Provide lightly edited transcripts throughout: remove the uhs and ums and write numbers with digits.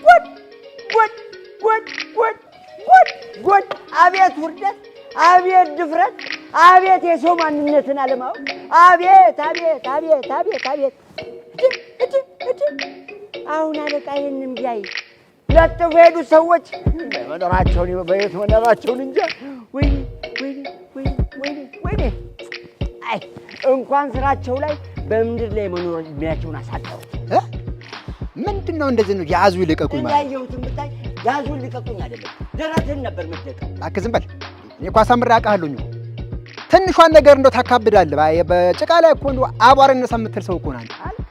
ጉድ ጉድ ጉድ ጉድ ጉድ ጉድ! አቤት ውርደት! አቤት ድፍረት! አቤት የሰው ማንነትን አለማወቅ! አቤት አቤት አቤት አቤት አቤት! እድ እድ እድ! አሁን አለቃ ይህንን ቢያይ ለጥፎ የሄዱ ሰዎች መኖራቸውን በየት መኖራቸውን እንጃ። ወይኔ ወይኔ ወይኔ ወይኔ ወይኔ! አይ እንኳን ስራቸው ላይ በምድር ላይ መኖር እድሜያቸውን አሳጠሩት። ምንድን ነው እንደዚህ ነው? ያዙ ይልቀቁኝ ማለት እንዳየሁትን ብታይ ያዙን ልቀቁኝ አይደለም ደረትህን ነበር የምትደቀው። እባክህ ዝም በል። እኔ እኮ አሳምሬ አውቃለሁኝ እኮ። ትንሿን ነገር እንደው ታካብዳለህ። በጭቃ ላይ እኮ እንደው አቧራ ይነሳ የምትል ሰው እኮ ነህ አንተ።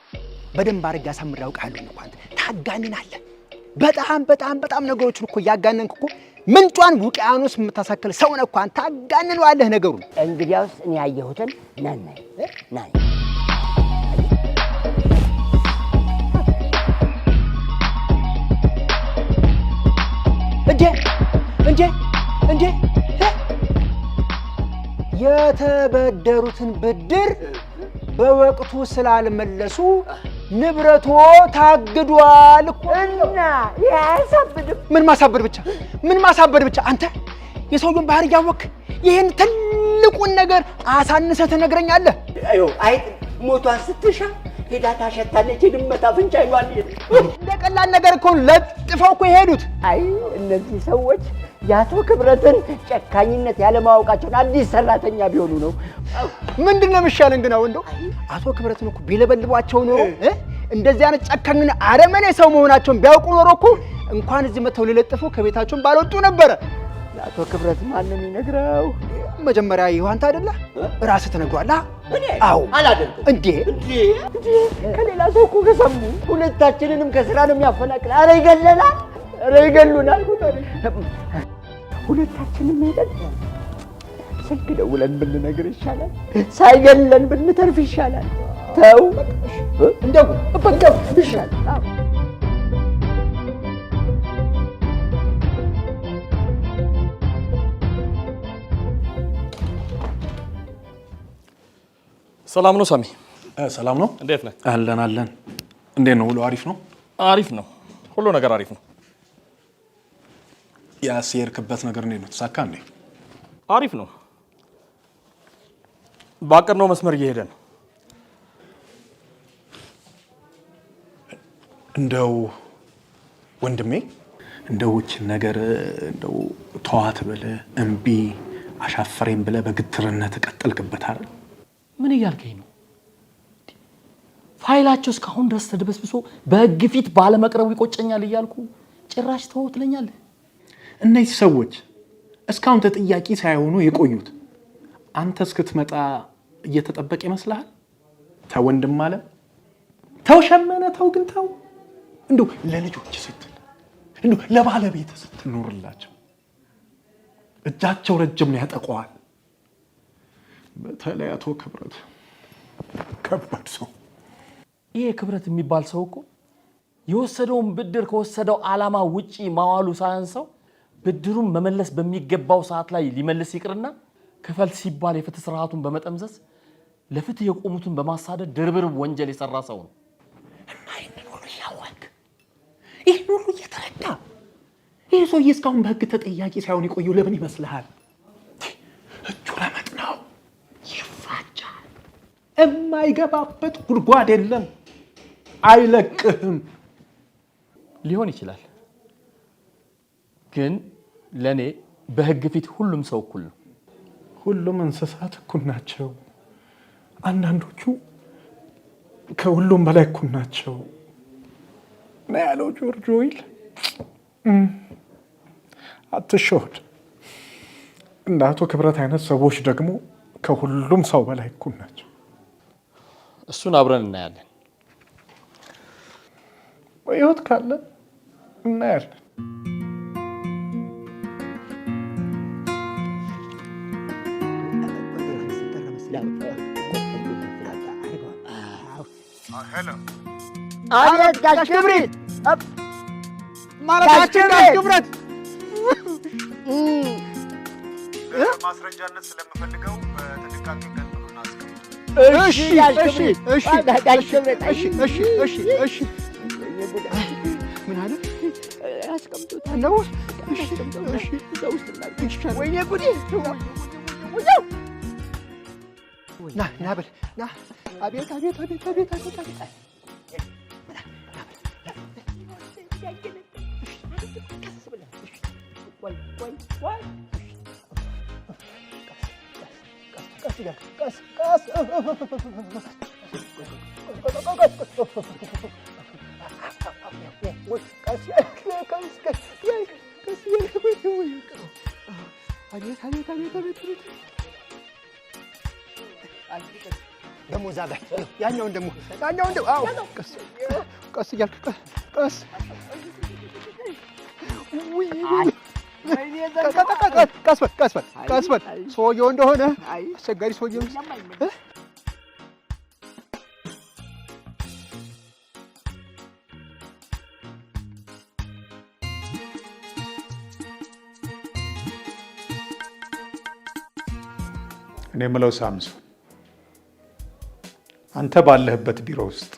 በደንብ አድርጌ አሳምሬ አውቃለሁኝ እኮ አንተ ታጋንናለህ። በጣም በጣም በጣም ነገሮችን እኮ እያጋነንክ እኮ ምንጯን ውቅያኖስ የምታሳክል ሰው ነህ እኮ አንተ። ታጋንነዋለህ ነገሩን። እንግዲያውስ እኔ ያየሁትን ናና ና። እንዴ እንዴ እንዴ! የተበደሩትን ብድር በወቅቱ ስላልመለሱ ንብረቶ ታግዷል እኮ። እና ይሄ አያሳብድም? ምን ማሳበድ ብቻ ምን ማሳበድ ብቻ። አንተ የሰውየውን ባህሪ እያወቅህ ይህን ትልቁን ነገር አሳንሰህ ትነግረኛለህ? አዮ አይጥ ሞቷን ስትሻ ሄዳ ታሸታለች። የድመት አፍንጫ ይሏል። እንደ ቀላል ነገር እኮ ለጥፈው እኮ የሄዱት። አይ እነዚህ ሰዎች የአቶ ክብረትን ጨካኝነት ያለማወቃቸውን አዲስ ሰራተኛ ቢሆኑ ነው። ምንድን ነው የሚሻለን ግን? አሁን እንደው አቶ ክብረትን እኮ ቢለበልቧቸው ኖሮ እንደዚህ አይነት ጨካኝና አረመኔ ሰው መሆናቸውን ቢያውቁ ኖሮ እኮ እንኳን እዚህ መተው ሊለጥፉ ከቤታቸውን ባልወጡ ነበረ። ለአቶ ክብረት ማን ነው የሚነግረው? መጀመሪያ ይኸው አንተ አይደለ ራስህ ትነግሯለህ። እኔ አዎ። አላደርገውም። እንዴ እንዴ እንዴ! ከሌላ ሰው እኮ ከሰሙ ሁለታችንንም ከስራ ነው የሚያፈናቅል። ኧረ ይገለናል፣ ኧረ ይገሉናል። ሁለታችንም ሄደን ስልክ ደውለን ብንነግር ይሻላል። ሳይገለን ብንተርፍ ይሻላል። ተው እንደው በቃ ይሻላል። አዎ። ሰላም ነው ሳሚ? ሰላም ነው። እንዴት ነህ? አለን አለን። እንዴት ነው ውሎ? አሪፍ ነው። አሪፍ ነው፣ ሁሉ ነገር አሪፍ ነው። ያስየርክበት ነገር እንዴት ነው? ተሳካ እንዴ? አሪፍ ነው። ባቀድነው መስመር እየሄደ ነው። እንደው ወንድሜ እንደው ይህችን ነገር እንደው ተዋት ብለህ እምቢ አሻፈረኝ ብለህ በግትርነት ቀጠልክበት አይደል? ምን እያልከኝ ነው? ፋይላቸው እስካሁን ድረስ ተደበስብሶ በሕግ ፊት ባለመቅረቡ ይቆጨኛል እያልኩ ጭራሽ ተወው ትለኛለህ? እነዚህ ሰዎች እስካሁን ተጠያቂ ሳይሆኑ የቆዩት አንተ እስክትመጣ እየተጠበቀ ይመስልሃል? ተው ወንድም አለ ተው ሸመነ ተው ግን ተው። እንደው ለልጆች ስትል እንደው ለባለቤት ስትል ኑርላቸው። እጃቸው ረጅም ነው፣ ያጠቀዋል። በተለይ አቶ ክብረት ከባድ ሰው። ይሄ ክብረት የሚባል ሰው እኮ የወሰደውን ብድር ከወሰደው ዓላማ ውጪ ማዋሉ ሳያንሰው ብድሩን መመለስ በሚገባው ሰዓት ላይ ሊመልስ ይቅርና ክፈል ሲባል የፍትህ ስርዓቱን በመጠምዘዝ ለፍትህ የቆሙትን በማሳደድ ድርብርብ ወንጀል የሰራ ሰው ነው። እና ይህንን ሁሉ እያወቅ ይህን ሁሉ እየተረዳ ይህ ሰውዬ እስካሁን በህግ ተጠያቂ ሳይሆን የቆየው ለምን ይመስልሃል? እጁ ረመጥ ነው፣ ይፋጃል። የማይገባበት ጉድጓድ የለም። አይለቅህም። ሊሆን ይችላል፣ ግን ለእኔ በህግ ፊት ሁሉም ሰው እኩል ነው። ሁሉም እንስሳት እኩል ናቸው። አንዳንዶቹ ከሁሉም በላይ እኩል ናቸው ነው ያለው ጆርጅ ኦርዌል። አትሸወድ። እንደ አቶ ክብረት አይነት ሰዎች ደግሞ ከሁሉም ሰው በላይ እኩል ናቸው። እሱን አብረን እናያለን። በሕይወት ካለ እናያለን። አቤት ጋሽ ክብሪት ማለታችን ጋሽ ክብረት ማስረጃነት ስለምፈልገው በጥንቃቄ ገንጥሉና አስቀምጡ። እሺ ጋሽ እሺ ክብሪት እሺ ጋሽ ክብሪት እሺ እሺ እሺ እሺ ምን አለ አስቀምጡት ነው? እሺ እዛ ውስጥ እናድርግ። ወይኔ ጉዴ! ና ና በል ና። አቤት አቤት አቤት አቤት አቤት አቤት ቆይ ቆይ ቆይ ቀስ እያልክ ቀስ ቀስ ቀስ አቤት አቤት አቤት አቤት አቤት ደግሞ እዛ ጋር ያኛውን ደግሞ ያኛውን ደግሞ አዎ ቀስ ቀስ እያልክ ቀስ ውይ ቀስ በል ቀስ በል ቀስ በል ሰውየው እንደሆነ አስቸጋሪ ሰውየው እ? እኔ የምለው ሳምሶን፣ አንተ ባለህበት ቢሮ ውስጥ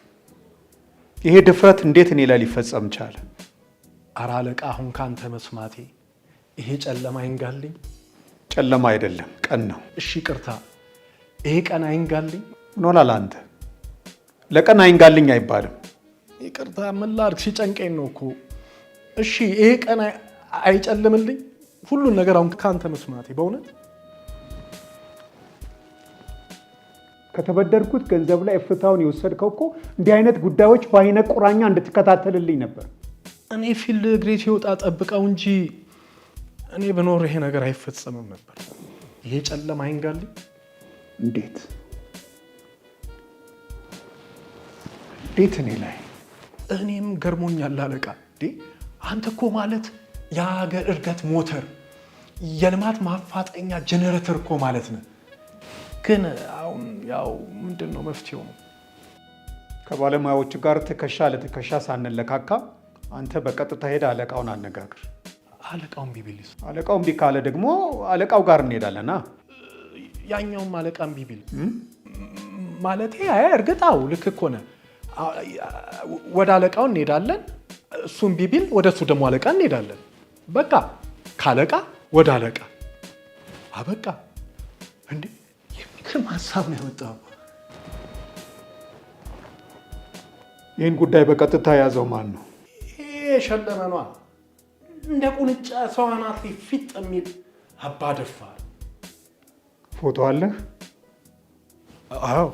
ይሄ ድፍረት እንዴት እኔ ላይ ሊፈጸም ቻለ? ኧረ አለቃ፣ አሁን ካንተ መስማቴ ይሄ ጨለማ አይንጋልኝ። ጨለማ አይደለም ቀን ነው። እሺ ይቅርታ፣ ይሄ ቀን አይንጋልኝ። ምን ሆናል አንተ? ለቀን አይንጋልኝ አይባልም። ይቅርታ፣ ምን ላድርግ? ሲጨንቀኝ ነው እኮ። እሺ ይሄ ቀን አይጨልምልኝ። ሁሉን ነገር አሁን ካንተ መስማቴ በእውነት ከተበደርኩት ገንዘብ ላይ እፍታውን የወሰድከው እኮ እንዲህ አይነት ጉዳዮች በአይነ ቁራኛ እንድትከታተልልኝ ነበር። እኔ field እግሬ ሲወጣ ጠብቀው እንጂ እኔ ብኖር ይሄ ነገር አይፈጸምም ነበር። ይሄ ጨለማ አይንጋልኝ። እንዴት እንዴት እኔ ላይ? እኔም ገርሞኛል አለቃ። እንዴ አንተ እኮ ማለት የሀገር እድገት ሞተር፣ የልማት ማፋጠኛ ጄኔሬተር እኮ ማለት ነህ። ግን አሁን ያው ምንድን ነው መፍትሄው ነው? ከባለሙያዎቹ ጋር ትከሻ ለትከሻ ሳንለካካ አንተ በቀጥታ ሄደህ አለቃውን አነጋግር። አለቃውን እምቢ ቢልስ? አለቃው እምቢ ካለ ደግሞ አለቃው ጋር እንሄዳለና። ያኛውም አለቃ እምቢ ቢል ማለቴ፣ አይ እርግጥ አዎ ልክ እኮ ነህ። ወደ አለቃው እንሄዳለን። እሱ እምቢ ቢል ወደ እሱ ደግሞ አለቃ እንሄዳለን። በቃ ካለቃ ወደ አለቃ አበቃ። እንዴ የሚገርም ሀሳብ ነው ያመጣው። ይህን ጉዳይ በቀጥታ የያዘው ማን ነው? ይሄ የሸለመ ነዋ። እንደ ቁንጫ ሰው አናት ላይ ፊጥ የሚል አባ ደፋር። ፎቶ አለህ? አዎ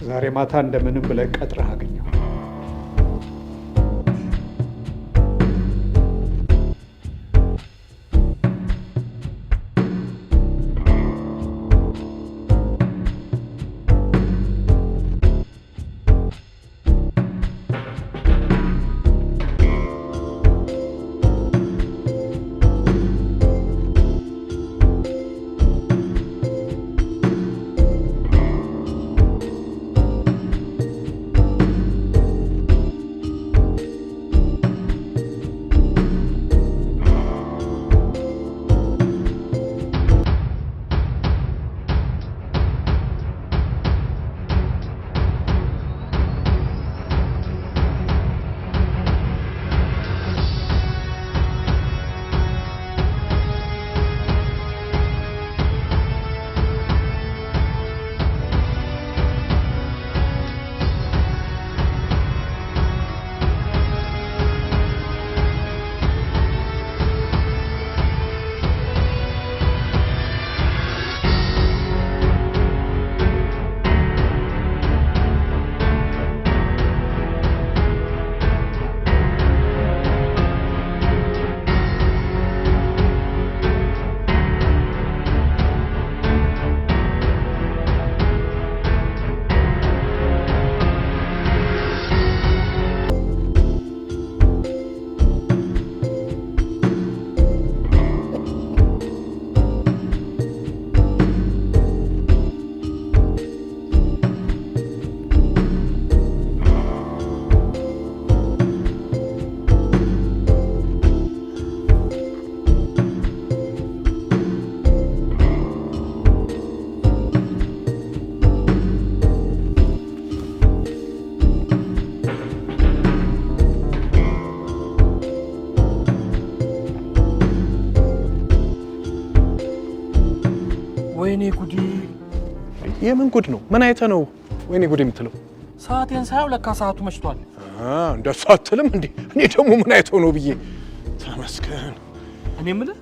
ዛሬ ማታ እንደምንም ብለህ ቀጥረህ አገኘው። ወይኔ ጉዴ! የምን ጉድ ነው? ምን አይተህ ነው ወይኔ ጉድ የምትለው? ሰዓቴን ሳየው ለካ ሰዓቱ መሽቷል። እንደሱ አትልም እንዴ? እኔ ደግሞ ምን አይተው ነው ብዬ። ተመስገን። እኔ የምልህ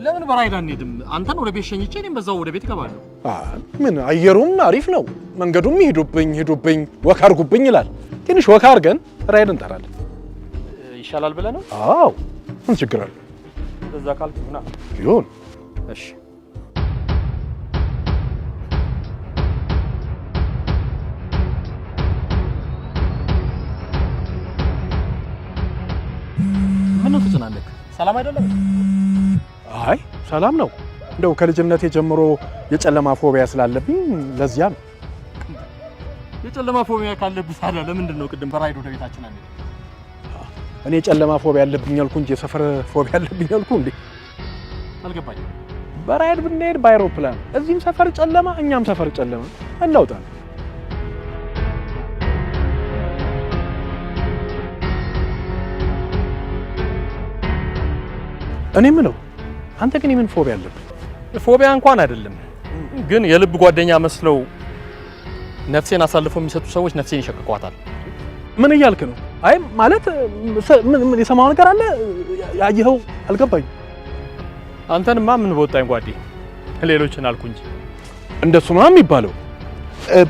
ለምን በራይድ አንሄድም? አንተን ወደ ቤት ሸኝቼ እኔም በዛው ወደ ቤት እገባለሁ። ምን አየሩም አሪፍ ነው፣ መንገዱም ሄዱብኝ ሄዱብኝ walk አድርጉብኝ ይላል። ትንሽ walk አድርገን ራይድ እንጠራለን። ይሻላል ብለህ ነው? አዎ፣ ምን ችግር አለ? እዛ ካልክ ይሁና። ይሁን። እሺ። ምን ነው ተጨናነቅ? ሰላም አይደለም? አይ ሰላም ነው። እንደው ከልጅነቴ ጀምሮ የጨለማ phobia ስላለብኝ ለዚያ ነው። የጨለማ phobia ካለብህ ታዲያ ለምንድን ነው ቅድም በራይድ ወደ ቤታችን አንሄድም? እኔ የጨለማ phobia አለብኝ አልኩ እንጂ የሰፈር phobia አለብኝ አልኩ እንዴ? አልገባኝም። በራይድ ብንሄድ በአይሮፕላን እዚህም ሰፈር ጨለማ፣ እኛም ሰፈር ጨለማ እንለውጣለን። እኔ የምለው አንተ ግን የምን phobia አለብህ? phobia እንኳን አይደለም፣ ግን የልብ ጓደኛ መስለው ነፍሴን አሳልፈው የሚሰጡ ሰዎች ነፍሴን ይሸቅቋታል። ምን እያልክ ነው? አይ ማለት ምን የሰማው ነገር አለ ያየኸው? አልገባኝም። አንተንማ ምን በወጣኝ ጓዴ፣ ሌሎችን አልኩ እንጂ። እንደሱ ነው የሚባለው።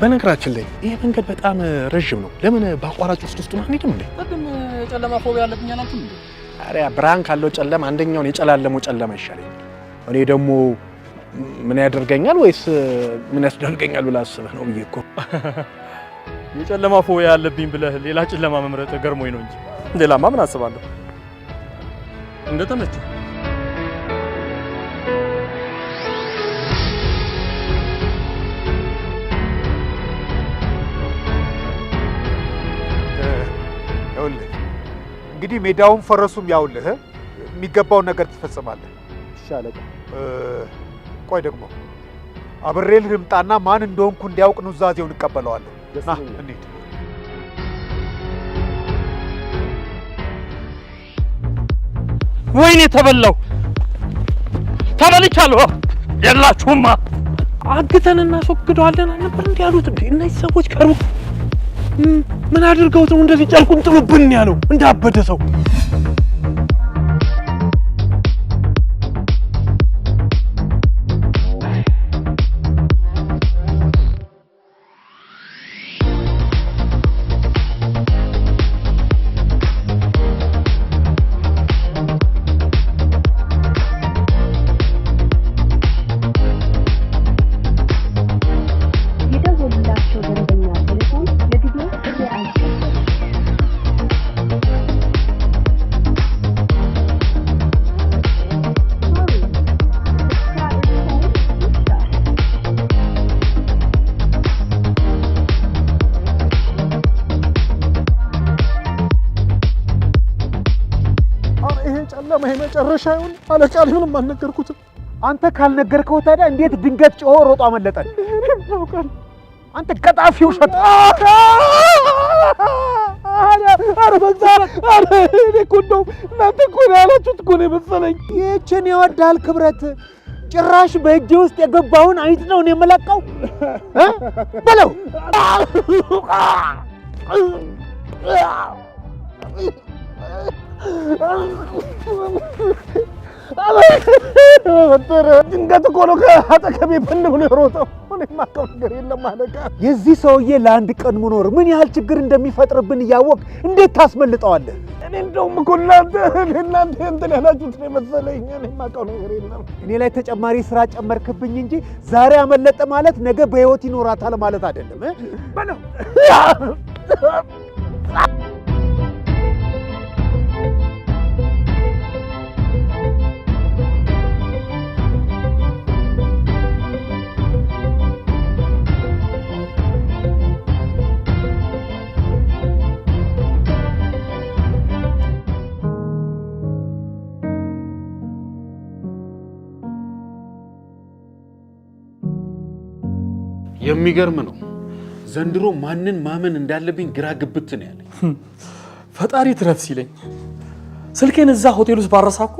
በነገራችን ላይ ይሄ መንገድ በጣም ረዥም ነው። ለምን በአቋራጭ ውስጥ ውስጡን አንሄድም እንዴ? ቅድም የጨለማ phobia አለብኝ አላልኩም እንዴ? ኧረ ብርሃን ካለው ጨለማ አንደኛውን የጨላለመው ጨለማ ይሻለኛል። እኔ ደግሞ ምን ያደርገኛል ወይስ ምን ያስደርገኛል ብለህ አስበህ ነው ብዬ እኮ። የጨለማ phobia አለብኝ ብለህ ሌላ ጨለማ መምረጥ ገርሞኝ ነው እንጂ ሌላማ ምን አስባለሁ? እንደተመቸህ። ይኸውልህ እንግዲህ ሜዳውን ፈረሱም ያውልህ፣ የሚገባውን ነገር ትፈጽማለህ። እሺ አለቃ። ቆይ ደግሞ አብሬ ልምጣና ማን እንደሆንኩ እንዲያውቅ ኑዛዜውን እቀበለዋለሁ። ና እንሂድ። ወይኔ ተበላው፣ ተበልቻለሁ። የላችሁማ። አግተን እናስወግደዋለን አልነበር እንዲህ ያሉት? እንዴ እነዚህ ሰዎች ከሩቅ ምን አድርገውት ነው እንደዚህ ጨርቁን ጥሎብን ያለው እንዳበደ ሰው? የደወሉላቸው ደንበኛ ቴሌፎን ለጊዜው ጥሪ አይቀበልም። Sorry, the subscriber's phone is switched off. ይሄ ጨለማ ይሄ መጨረሻ ይሁን። አለቃ ምንም አልነገርኩትም። አንተ ካልነገርከው ታዲያ እንዴት ድንገት ጮሆ ሮጦ አመለጠን? አንተ ቀጣፊ ውሸት! ኧረ በዛ! ኧረ እኔ እኮ እንደውም እናንተ እኮ ነው ያላችሁት እኮ ነው የመሰለኝ። ይህችን ይወዳል ክብረት። ጭራሽ በእጄ ውስጥ የገባውን አይጥ ነው እኔ የምለቀው እ? በለው። ድንገት እኮ ነው ከአጠገቤ ብን ብሎ የሮጠው። እኔ የማውቀው ነገር የለም አለቃ። የዚህ ሰውዬ ለአንድ ቀን መኖር ምን ያህል ችግር እንደሚፈጥርብን እያወቅ እንዴት ታስመልጠዋለህ? እኔ እንደውም እኮ እናንተ እንትን ያላችሁት ነው የመሰለኝ። እኔ የማውቀው ነገር የለም። እኔ ላይ ተጨማሪ ስራ ጨመርክብኝ እንጂ ዛሬ አመለጠ ማለት ነገ በህይወት ይኖራታል ማለት አይደለም። እ? በለው። የሚገርም ነው። ዘንድሮ ማንን ማመን እንዳለብኝ ግራ ግብት ነው ያለኝ። ፈጣሪ ትረፍ ሲለኝ ስልኬን እዛ ሆቴል ውስጥ ባረሳ እኮ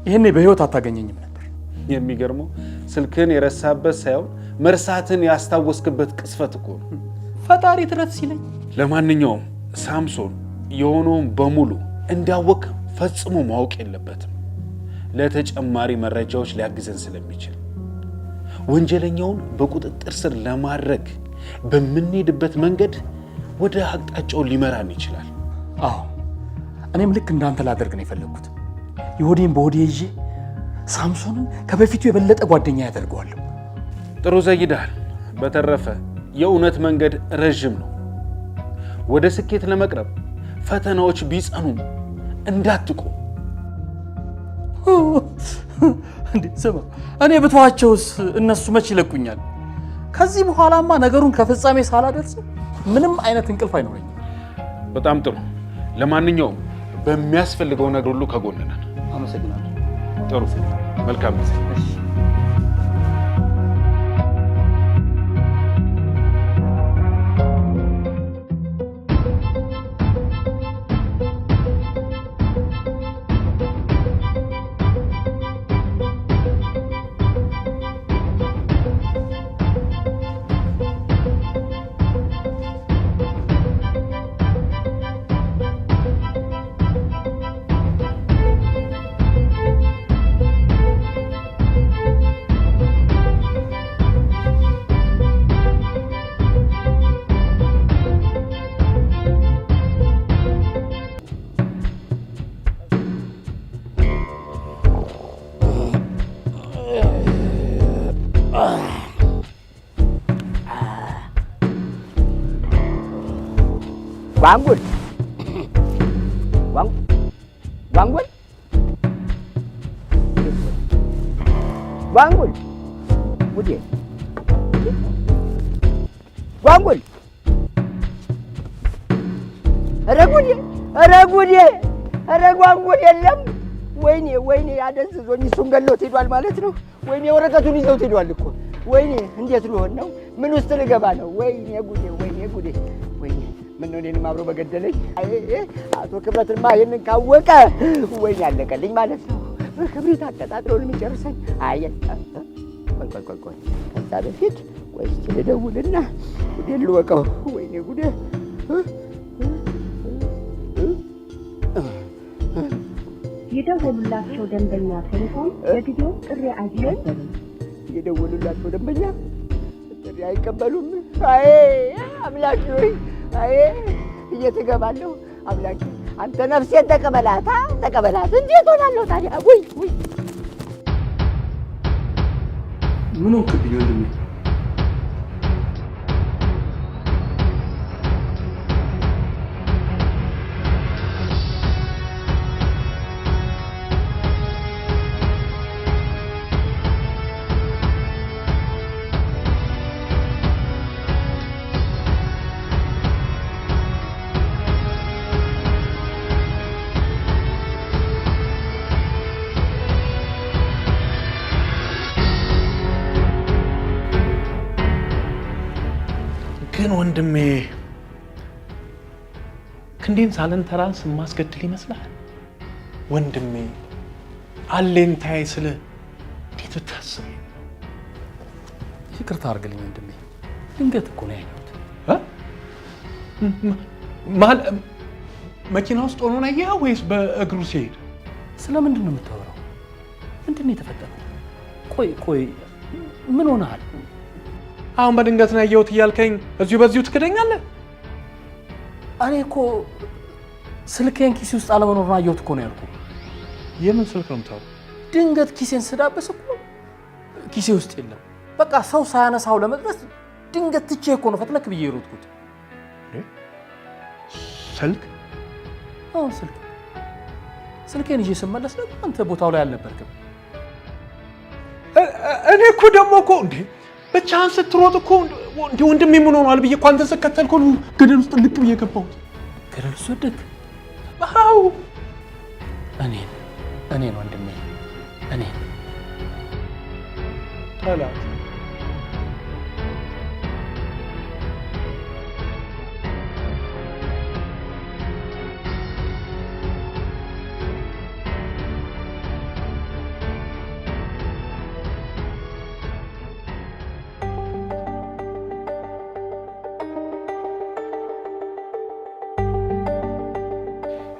ይሄኔ በህይወት አታገኘኝም ነበር። የሚገርመው ስልክህን የረሳበት ሳይሆን መርሳትን ያስታወስክበት ቅጽበት እኮ ነው። ፈጣሪ ትረፍ ሲለኝ። ለማንኛውም ሳምሶን የሆነውን በሙሉ እንዳወቅ ፈጽሞ ማወቅ የለበትም። ለተጨማሪ መረጃዎች ሊያግዘን ስለሚችል ወንጀለኛውን በቁጥጥር ስር ለማድረግ በምንሄድበት መንገድ ወደ አቅጣጫው ሊመራን ይችላል። አዎ፣ እኔም ልክ እንዳንተ ላደርግ ነው የፈለግኩት። የሆዴን በሆዴ ይዤ ሳምሶንን ከበፊቱ የበለጠ ጓደኛ ያደርገዋለሁ። ጥሩ ዘይዳል። በተረፈ የእውነት መንገድ ረዥም ነው። ወደ ስኬት ለመቅረብ ፈተናዎች ቢጸኑም እንዳትቆም። እንዴ ስማ፣ እኔ ብተዋቸውስ እነሱ መች ይለቁኛል? ከዚህ በኋላማ ነገሩን ከፍጻሜ ሳላደርስ ምንም አይነት እንቅልፍ አይኖረኝም። በጣም ጥሩ። ለማንኛውም በሚያስፈልገው ነገር ሁሉ ከጎንህ ነን። አመሰግናለሁ። ጥሩ፣ መልካም ጊዜ። ጓንጉል ጓንጉል ጓንጉል ጉዴ ጓንጉል! ኧረ ጉዴ! ኧረ ጉዴ! ኧረ ጓንጉል የለም! ወይኔ ወይኔ፣ አደንዝዞኝ እሱን ገሎት ሄዷል ማለት ነው። ወይኔ ወረቀቱን ይዘውት ሄዷል እኮ። ወይኔ እንዴት ልሆን ነው? ምን ውስጥ ልገባ ነው? ወይኔ ጉዴ! ወይኔ ጉዴ! ወይኔ ምነው እኔንም አብሮ በገደለኝ። አቶ ክብረትማ ይሄንን ካወቀ ወይኔ አለቀልኝ ማለት ነው። በክብሪት አቀጣጥሎ ነው የሚጨርሰኝ። አይ ቆይ ቆይ ቆይ ቆይ፣ ከዛ በፊት ቆይ እስኪ ልደውልና ጉዴን ልወቀው። ወይኔ ጉዴ! የደወሉላቸው ደንበኛ ቴሌፎን ለጊዜው ጥሪ አይቀበልም። የደወሉላቸው ደንበኛ ጥሪ አይቀበሉም። አይ አምላኬ ሆይ፣ አይ እየትገባለሁ አምላኬ፣ አንተ ነፍሴን ተቀበላት ተቀበላት። እንዴት ሆናለሁ ታዲያ? ውይ ውይ፣ ምን ሆንክብኝ ወንድሜ? ግን ወንድሜ ክንዴን ሳልንተራስ የማስገድል ይመስልሃል? ወንድሜ አለኝታዬ ስልህ እንዴት ብታስብ? ይቅርታ አድርግልኝ ወንድሜ፣ ድንገት እኮ ነው ያየሁት። መኪና ውስጥ ሆኖ ነው ያየኸው ወይስ በእግሩ ሲሄድ? ስለምንድን ነው የምታወራው? ምንድን ነው የተፈጠረው? ቆይ ቆይ፣ ምን ሆነሃል? አሁን በድንገት ነው ያየሁት እያልከኝ እዚሁ በዚሁ ትክደኛለህ? እኔ እኮ ስልኬን ኪሴ ውስጥ አለመኖሩን አየሁት እኮ ነው ያልኩህ። የምን ስልክ ነው የምታወራው? ድንገት ኪሴን ስዳበስ እኮ ኪሴ ውስጥ የለም። በቃ ሰው ሳያነሳው ለመድረስ ድንገት ትቼ እኮ ነው ፈትለክ ብዬ የሮጥኩት። ስልክ? አዎ ስልክ። ስልኬን ይዤ ስመለስ ደግሞ አንተ ቦታው ላይ አልነበርክም። እኔ እኮ ደግሞ እኮ እንዴ ብቻህን ስትሮጥ እኮ እንዴ ወንድሜ ምን ሆኗል ብዬ እኮ አንተን ስከተል እኮ ገደል ውስጥ ልቅ ብዬ ገባሁት። ገደል ውስጥ ወደክ? አዎ። እኔን ወንድሜ እኔን ጠላት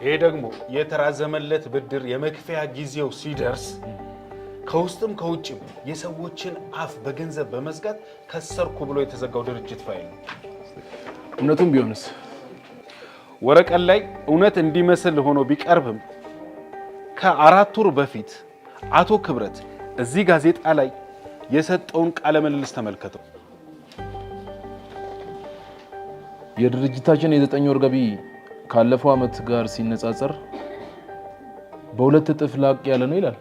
ይሄ ደግሞ የተራዘመለት ብድር የመክፈያ ጊዜው ሲደርስ ከውስጥም ከውጭም የሰዎችን አፍ በገንዘብ በመዝጋት ከሰርኩ ብሎ የተዘጋው ድርጅት ፋይል ነው። እውነቱም ቢሆንስ? ወረቀት ላይ እውነት እንዲመስል ሆኖ ቢቀርብም ከ4 ወር በፊት አቶ ክብረት እዚህ ጋዜጣ ላይ የሰጠውን ቃለ ምልልስ ተመልከተው። የድርጅታችን የ9 ወር ገቢ ካለፈው ዓመት ጋር ሲነጻጸር በ2 እጥፍ ላቅ ያለ ነው ይላል።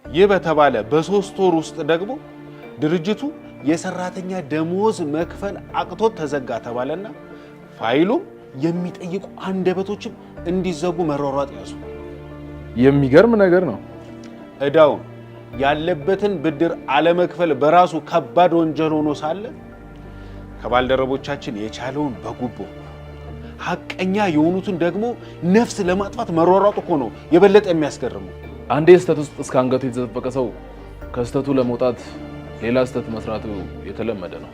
ይህ በተባለ በ3 ወር ውስጥ ደግሞ ድርጅቱ የሰራተኛ ደሞዝ መክፈል አቅቶት ተዘጋ ተባለና ፋይሉም የሚጠይቁ አንደበቶችም እንዲዘጉ መሯሯጥ ያዙ። የሚገርም ነገር ነው። እዳውን ያለበትን ብድር አለመክፈል በራሱ ከባድ ወንጀል ሆኖ ሳለ ከባልደረቦቻችን የቻለውን በጉቦ፣ ሀቀኛ የሆኑትን ደግሞ ነፍስ ለማጥፋት መሯሯጡ እኮ ነው የበለጠ የሚያስገርመው። አንዴ ስህተት ውስጥ እስከ አንገቱ የተዘፈቀ ሰው ከስህተቱ ለመውጣት ሌላ ስህተት መስራቱ የተለመደ ነው።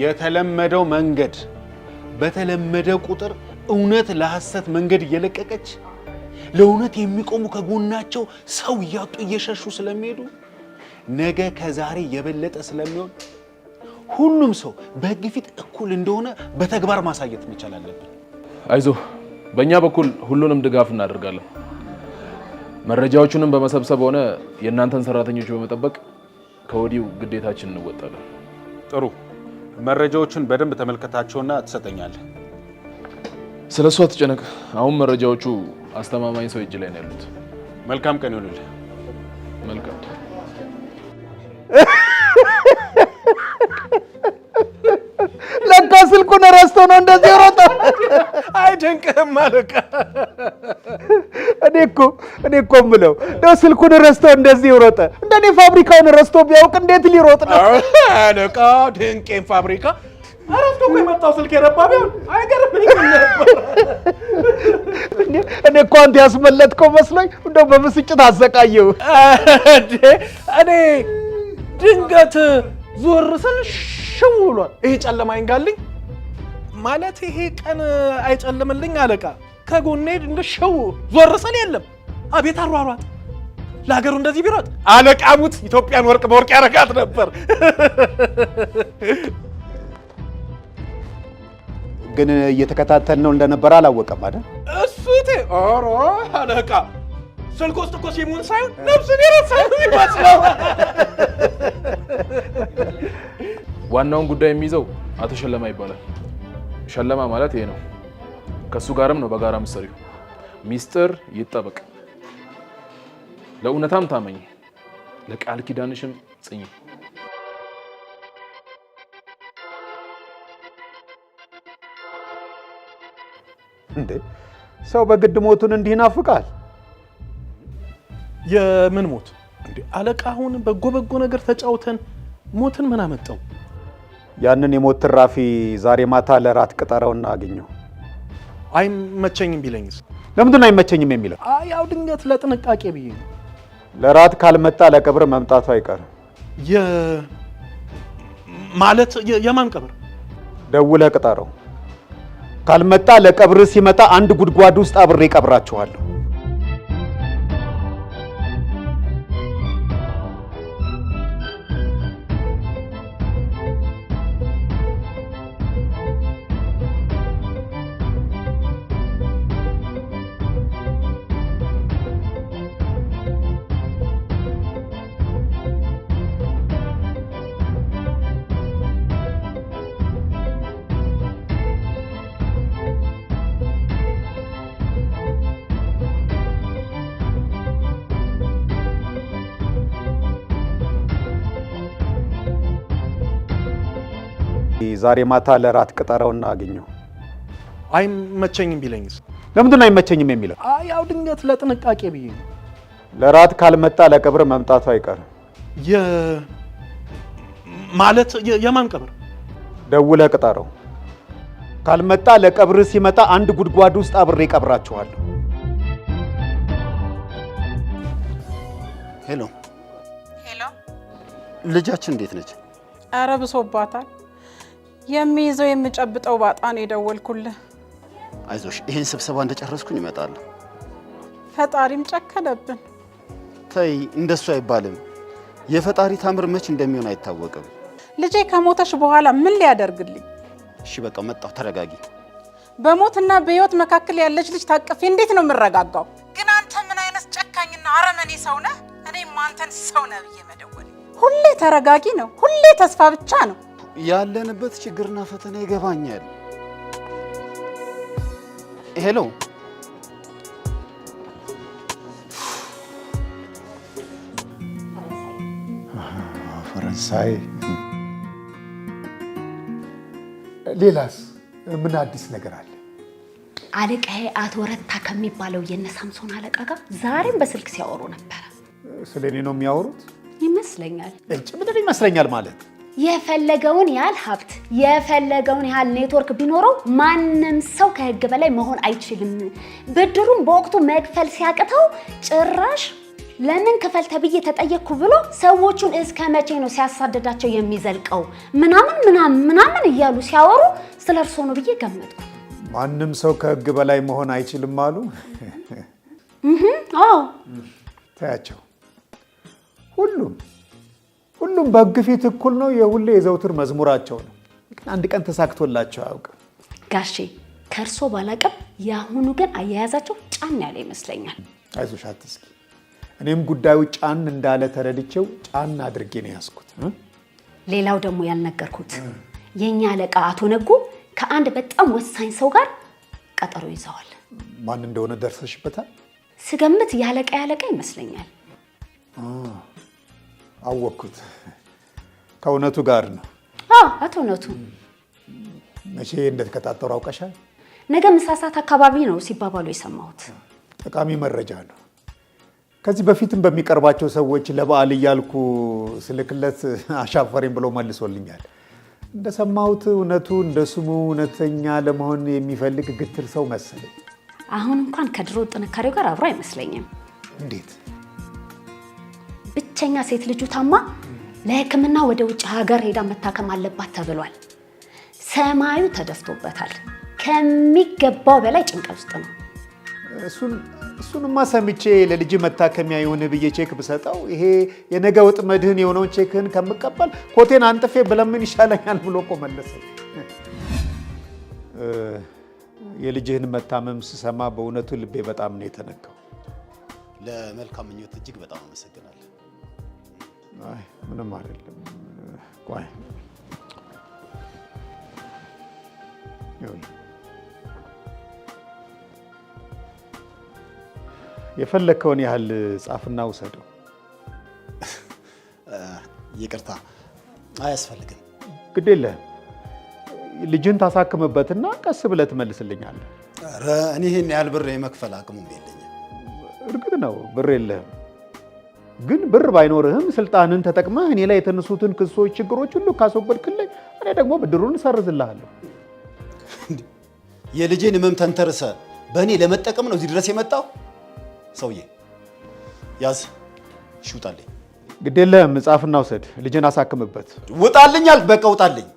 የተለመደው መንገድ በተለመደ ቁጥር እውነት ለሐሰት መንገድ እየለቀቀች፣ ለእውነት የሚቆሙ ከጎናቸው ሰው እያጡ እየሸሹ ስለሚሄዱ፣ ነገ ከዛሬ የበለጠ ስለሚሆን ሁሉም ሰው በሕግ ፊት እኩል እንደሆነ በተግባር ማሳየት መቻል አለብን። አይዞህ፣ በእኛ በኩል ሁሉንም ድጋፍ እናደርጋለን። መረጃዎቹንም በመሰብሰብ ሆነ የእናንተን ሰራተኞች በመጠበቅ ከወዲሁ ግዴታችንን እንወጣለን። ጥሩ፣ መረጃዎቹን በደንብ ተመልከታቸውና ትሰጠኛለህ። ስለ እሱ አትጨነቅ። አሁን መረጃዎቹ አስተማማኝ ሰው እጅ ላይ ነው ያሉት። መልካም ቀን ይሁንልህ። መልካም። ለካ ስልኩን ረስቶ ነው እንደዚህ ሮጠ። አይደንቅህም አለቃ። እኔ እኮ የምለው እንደው ስልኩን ረስቶ እንደዚህ ሮጠ። እንደኔ ፋብሪካውን ረስቶ ቢያውቅ እንዴት ሊሮጥ ነው? አለቃ፣ ድንቄን ፋብሪካ ረስቶ እኮ የመጣው ስልክ የረባ ቢሆን አይገርምኝም ነበር። እኔ እኮ አንተ ያስመለጥከው መስሎኝ እንደው በብስጭት አሰቃየው። እንዴ፣ እኔ ድንገት ዞር ስል ሽው ብሏል። ይሄ ጨለማ ይንጋልኝ ማለት ይሄ ቀን አይጨልምልኝ አለቃ። ከጎኔ ድንገት ሽው ዞር ስል የለም። አቤት አሯሯጥ! ለሀገሩ እንደዚህ ቢሮጥ አለቃ ሙት ኢትዮጵያን ወርቅ በወርቅ ያረጋት ነበር። ግን እየተከታተል ነው እንደነበረ አላወቀም አይደል? እሱ ኧረ አለቃ፣ ስልክ ውስጥ እኮ ሲሙን ሳይሆን ነፍሱን የረሳ ነው የሚመስለው። ዋናውን ጉዳይ የሚይዘው አቶ ሸለማ ይባላል። ሸለማ ማለት ይሄ ነው። ከእሱ ጋርም ነው በጋራ ምሰሪው። ሚስጥር ይጠበቅ፣ ለእውነታም ታመኝ፣ ለቃል ኪዳንሽም ጽኚ። እንዴ፣ ሰው በግድ ሞቱን እንዲህ ይናፍቃል? የምን ሞት እንዴ አለቃ? አሁን በጎ በጎ ነገር ተጫውተን ሞትን ምን አመጣው? ያንን የሞት ትራፊ ዛሬ ማታ ለራት ቅጠረውና አግኘው። አይመቸኝም ቢለኝስ? ለምንድን ነው አይመቸኝም የሚለው? አይ፣ ያው ድንገት ለጥንቃቄ ብዬ ነው። ለራት ካልመጣ ለቀብር መምጣቱ አይቀርም። ማለት የማን ቀብር? ደውለህ ቅጠረው። ካልመጣ ለቀብር ሲመጣ አንድ ጉድጓድ ውስጥ አብሬ እቀብራችኋለሁ። ዛሬ ማታ ለራት ቅጠረውና አግኘው። አይመቸኝም ቢለኝስ? ለምንድን ነው አይመቸኝም የሚለው? አይ፣ ያው ድንገት ለጥንቃቄ ብዬ ነው። ለራት ካልመጣ ለቀብር መምጣቱ አይቀርም። ማለት የማን ቀብር? ደውለህ ቅጠረው። ካልመጣ ለቀብር ሲመጣ አንድ ጉድጓድ ውስጥ አብሬ እቀብራችኋለሁ። ሄሎ። ሄሎ። ልጃችን እንዴት ነች? ኧረ ብሶባታል። የሚይዘው የሚጨብጠው ባጣ ነው የደወልኩልህ። አይዞሽ፣ ይህን ስብሰባ እንደጨረስኩኝ እመጣለሁ። ፈጣሪም ጨከነብን። ተይ፣ እንደሱ አይባልም። የፈጣሪ ታምር መች እንደሚሆን አይታወቅም። ልጄ ከሞተች በኋላ ምን ሊያደርግልኝ? እሺ በቃ መጣሁ፣ ተረጋጊ። በሞትና በህይወት መካከል ያለች ልጅ ታቅፌ እንዴት ነው የምረጋጋው? ግን አንተ ምን አይነት ጨካኝና አረመኔ ሰው ነህ? እኔም አንተን ሰው ነህ ብዬ መደወል። ሁሌ ተረጋጊ ነው፣ ሁሌ ተስፋ ብቻ ነው። ያለንበት ችግርና ፈተና ይገባኛል። Hello፣ ፈረንሳይ። ሌላስ ምን አዲስ ነገር አለ? አለቃዬ አቶ ረታ ከሚባለው የነ ሳምሶን አለቃ ጋር ዛሬም በስልክ ሲያወሩ ነበረ። ስለ እኔ ነው የሚያወሩት ይመስለኛል። እጭ ምንድን ይመስለኛል ማለት? የፈለገውን ያህል ሀብት የፈለገውን ያህል ኔትወርክ ቢኖረው ማንም ሰው ከህግ በላይ መሆን አይችልም። ብድሩን በወቅቱ መክፈል ሲያቅተው ጭራሽ ለምን ክፈል ተብዬ ተጠየቅኩ ብሎ ሰዎቹን እስከ መቼ ነው ሲያሳድዳቸው የሚዘልቀው ምናምን ምናምን ምናምን እያሉ ሲያወሩ ስለ እርሶ ነው ብዬ ገመትኩ። ማንም ሰው ከህግ በላይ መሆን አይችልም አሉ። አዎ። ተያቸው። ሁሉም ሁሉም በህግ ፊት እኩል ነው። የሁሌ የዘውትር መዝሙራቸው ነው። ግን አንድ ቀን ተሳክቶላቸው አያውቅም። ጋሼ፣ ከእርሶ ባላቅም የአሁኑ ግን አያያዛቸው ጫን ያለ ይመስለኛል። አይዞሽ፣ አትስጊ። እኔም ጉዳዩ ጫን እንዳለ ተረድቼው ጫን አድርጌ ነው ያዝኩት። ሌላው ደግሞ ያልነገርኩት የእኛ አለቃ አቶ ነጉ ከአንድ በጣም ወሳኝ ሰው ጋር ቀጠሮ ይዘዋል። ማን እንደሆነ ደርሰሽበታል? ስገምት ያለቃ ያለቃ ይመስለኛል። አወቅኩት። ከእውነቱ ጋር ነው። አዎ፣ አቶ እውነቱ። መቼ እንደተቀጣጠሩ አውቀሻል? ነገ ምሳ ሰዓት አካባቢ ነው ሲባባሉ የሰማሁት። ጠቃሚ መረጃ ነው። ከዚህ በፊትም በሚቀርባቸው ሰዎች ለበዓል እያልኩ ስልክለት አሻፈረኝ ብሎ መልሶልኛል። እንደሰማሁት እውነቱ እንደ ስሙ እውነተኛ ለመሆን የሚፈልግ ግትር ሰው መሰለኝ። አሁን እንኳን ከድሮ ጥንካሬው ጋር አብሮ አይመስለኝም። እንዴት? ብቸኛ ሴት ልጁ ታማ ለሕክምና ወደ ውጭ ሀገር ሄዳ መታከም አለባት ተብሏል። ሰማዩ ተደፍቶበታል። ከሚገባው በላይ ጭንቀት ውስጥ ነው። እሱንማ ሰምቼ ለልጅ መታከሚያ ይሁን ብዬ ቼክ ብሰጠው ይሄ የነገ ወጥ መድህን የሆነውን ቼክህን ከምቀበል ኮቴን አንጥፌ ብለምን ይሻለኛል ብሎ እኮ መለሰኝ። የልጅህን መታመም ስሰማ በእውነቱ ልቤ በጣም ነው የተነካው። ለመልካም ምኞት እጅግ በጣም አመሰግናለሁ። አይ ምንም አይደለም። ቆይ ይኸውልህ፣ የፈለግከውን ያህል ጻፍና ውሰደው። ይቅርታ፣ አያስፈልግም። ግድ የለህም። ልጅን ታሳክምበትና ቀስ ብለህ ትመልስልኛለህ። ኧረ እኔ ይህን ያህል ብር የመክፈል አቅሙም የለኝም። እርግጥ ነው ብር የለህም። ግን ብር ባይኖርህም ስልጣንን ተጠቅመህ እኔ ላይ የተነሱትን ክሶች፣ ችግሮች ሁሉ ካስወገድክልኝ እኔ ደግሞ ብድሩን እሰርዝልሃለሁ። የልጄን ህመም ተንተርሰህ በእኔ ለመጠቀም ነው እዚህ ድረስ የመጣው? ሰውዬ ያዝ፣ እሺ ውጣልኝ። ግድ የለህም፣ ጻፍና ውሰድ። ልጅን አሳክምበት። ውጣልኝ አልክ፣ በቃ ውጣልኝ።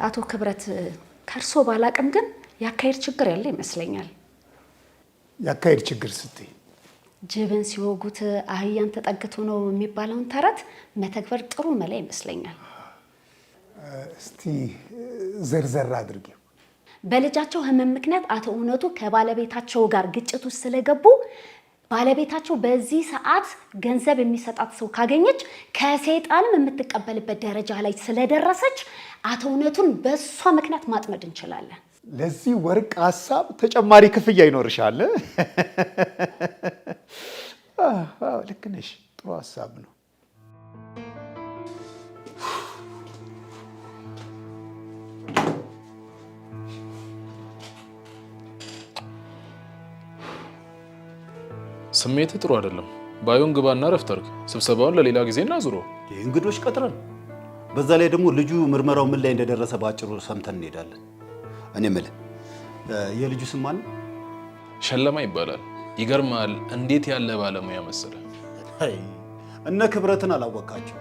አቶ ክብረት፣ ከእርሶ ባላቅም ግን የአካሄድ ችግር ያለ ይመስለኛል። የአካሄድ ችግር ስትይ? ጅብን ሲወጉት አህያን ተጠግቶ ነው የሚባለውን ተረት መተግበር ጥሩ መላ ይመስለኛል። እስቲ ዘርዘር አድርጊው። በልጃቸው ህመም ምክንያት አቶ እውነቱ ከባለቤታቸው ጋር ግጭት ውስጥ ስለገቡ ባለቤታቸው በዚህ ሰዓት ገንዘብ የሚሰጣት ሰው ካገኘች ከሰይጣንም የምትቀበልበት ደረጃ ላይ ስለደረሰች አቶ እውነቱን በእሷ ምክንያት ማጥመድ እንችላለን። ለዚህ ወርቅ ሀሳብ ተጨማሪ ክፍያ ይኖርሻል። ልክ ነሽ። ጥሩ ሀሳብ ነው። ስሜትህ ጥሩ አይደለም። ባዮን ግባና ረፍት አድርግ። ስብሰባውን ለሌላ ጊዜ እናዙሮ። እንግዶች ቀጥረን፣ በዛ ላይ ደግሞ ልጁ ምርመራው ምን ላይ እንደደረሰ በአጭሩ ሰምተን እንሄዳለን። እኔ የምልህ የልጁ ስም ማን ነው? ሸለማ ይባላል። ይገርማል። እንዴት ያለ ባለሙያ መሰለ። አይ፣ እነ ክብረትን አላወቃቸው።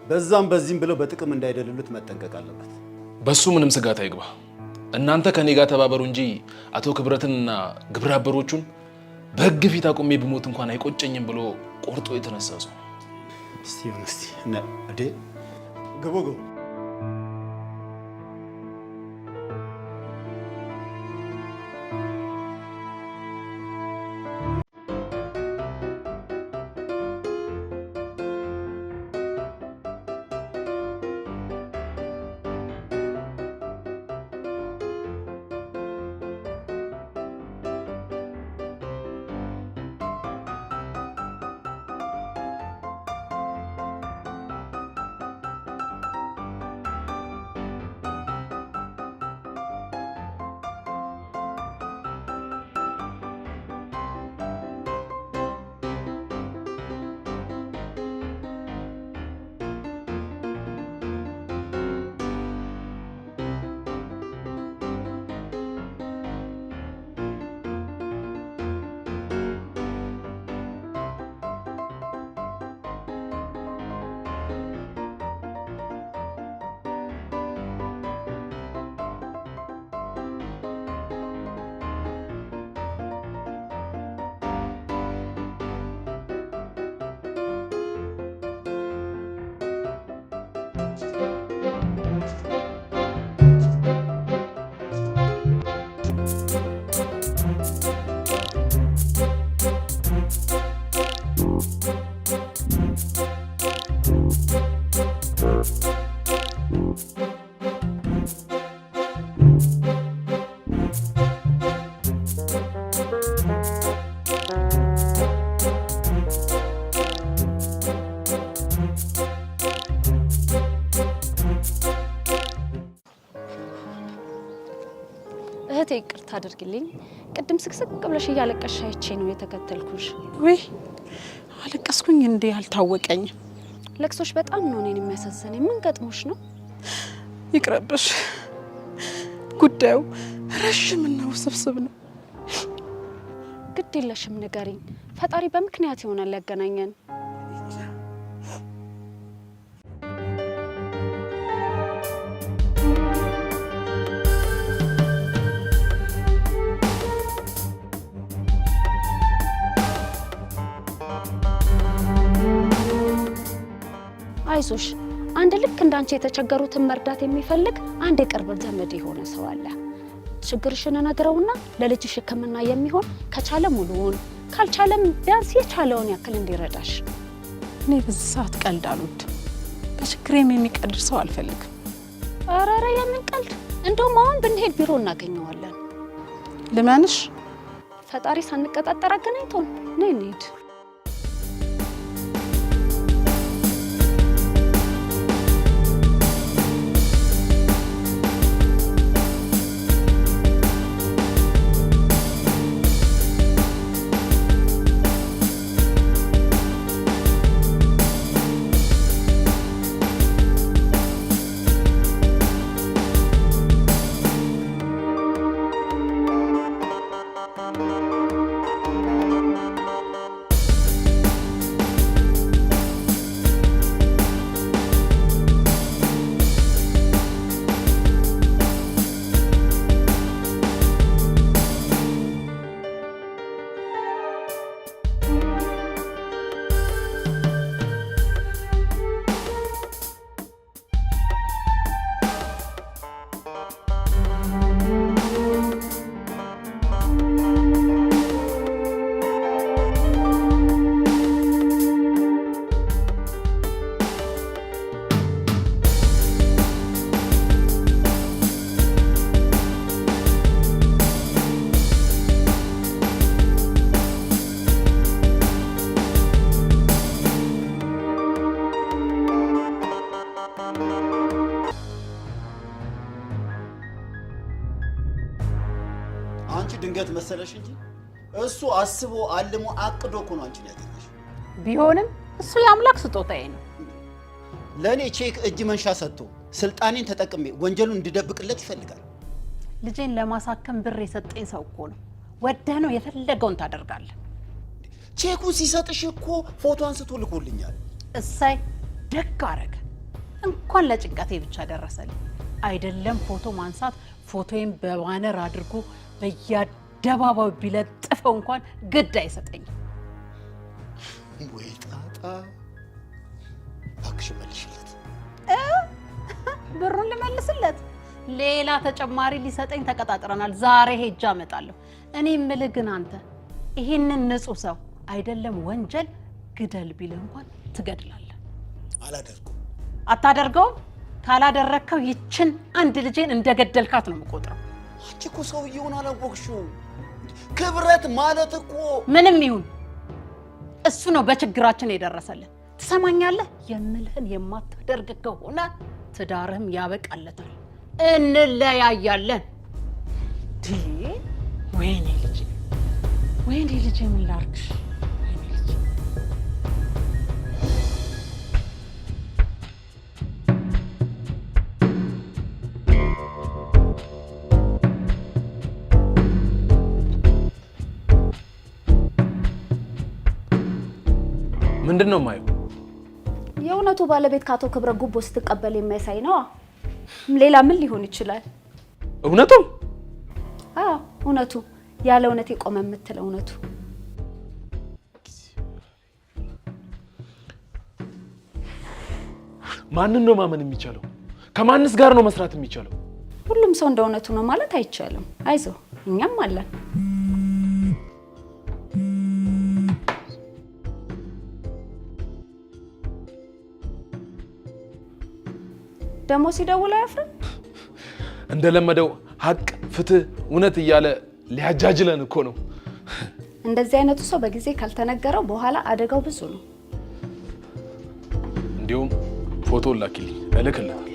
በዛም በዚህም ብለው በጥቅም እንዳይደልሉት መጠንቀቅ አለበት። በሱ ምንም ስጋት አይግባ። እናንተ ከኔ ጋር ተባበሩ እንጂ አቶ ክብረትንና ግብረ አበሮቹን በሕግ ፊት አቁሜ ብሞት እንኳን አይቆጨኝም ብሎ ቆርጦ የተነሳ ሰው። እስቲ ይሁን፣ እስቲ እዴ ግቡ ግቡ። እህቴ ይቅርታ አድርግልኝ። ቅድም ስቅስቅ ብለሽ እያለቀሽ አይቼ ነው የተከተልኩሽ። ውይ አለቀስኩኝ እንዴ? አልታወቀኝም። ለቅሶሽ በጣም ነው እኔን የሚያሳዝነኝ። ምን ገጥሞሽ ነው? ይቅረብሽ። ጉዳዩ ረዥምና ውስብስብ ነው። ግድ የለሽም ንገሪኝ። ፈጣሪ በምክንያት ይሆናል ያገናኘን። አይዞሽ፣ አንድ ልክ እንዳንቺ የተቸገሩትን መርዳት የሚፈልግ አንድ የቅርብ ዘመድ የሆነ ሰው አለ። ችግርሽን እነግረውና ለልጅሽ ሕክምና የሚሆን ከቻለ ሙሉውን ካልቻለም ቢያንስ የቻለውን ያክል እንዲረዳሽ። እኔ በዚህ ሰዓት ቀልድ አልወድም። በችግሬም የሚቀልድ ሰው አልፈልግም። ኧረ ኧረ የምን ቀልድ! እንደውም አሁን ብንሄድ ቢሮ እናገኘዋለን። ልመንሽ። ፈጣሪ ሳንቀጣጠር አገናኝቶን ነይ እንሂድ። አንቺ ድንገት መሰለሽ እንጂ እሱ አስቦ አልሞ አቅዶ እኮ ነው አንቺን ያገኘሽ። ቢሆንም እሱ የአምላክ ስጦታዬ ነው። ለእኔ ቼክ እጅ መንሻ ሰጥቶ ስልጣኔን ተጠቅሜ ወንጀሉን እንድደብቅለት ይፈልጋል። ልጄን ለማሳከም ብር የሰጠኝ ሰው እኮ ነው። ወደህ ነው የፈለገውን ታደርጋለህ። ቼኩን ሲሰጥሽ እኮ ፎቶ አንስቶ ልኮልኛል። እሰይ ደግ አረገ። እንኳን ለጭንቀቴ ብቻ ደረሰልኝ። አይደለም ፎቶ ማንሳት፣ ፎቶዬን በ banner አድርጎ በየአደባባዩ ቢለጥፈው እንኳን ግድ አይሰጠኝም። ወይ ጣጣ! እባክሽ መልሽለት። ብሩን ልመልስለት? ሌላ ተጨማሪ ሊሰጠኝ ተቀጣጥረናል። ዛሬ ሄጄ አመጣለሁ። እኔ የምልህ ግን አንተ ይህንን ንጹህ ሰው አይደለም ወንጀል ግደል ቢልህ እንኳን ትገድላለህ። አላደርገውም። አታደርገውም? ካላደረግከው ይችን አንድ ልጄን እንደገደልካት ነው የምቆጥረው። አንቺ እኮ ሰውየውን አላወቅሽውም። ክብረት ማለት እኮ ምንም ይሁን እሱ ነው በችግራችን የደረሰልን። ትሰማኛለህ? የምልህን የማታደርግ ከሆነ ትዳርህም ያበቃለታል፣ እንለያያለን። ወይኔ ልጄ፣ ወይኔ ልጄ፣ ምን ላድርግሽ? ወይኔ ልጄ። ምንድን ነው የማየው? የእውነቱ ባለቤት ከአቶ ክብረት ጉቦ ስትቀበል የሚያሳይ ነዋ። ሌላ ምን ሊሆን ይችላል? እውነቱ? አዎ እውነቱ፣ ያለ እውነት የቆመ የምትለው እውነቱ። ማንን ነው ማመን የሚቻለው? ከማንስ ጋር ነው መስራት የሚቻለው? ሁሉም ሰው እንደ እውነቱ ነው ማለት አይቻልም። አይዞህ፣ እኛም አለን። ደግሞ ሲደውል አያፍርም። እንደለመደው ሀቅ፣ ፍትህ፣ እውነት እያለ ሊያጃጅለን እኮ ነው። እንደዚህ አይነቱ ሰው በጊዜ ካልተነገረው በኋላ አደጋው ብዙ ነው። እንዲሁም ፎቶ ላኪልኝ፣ እልክለታለሁ።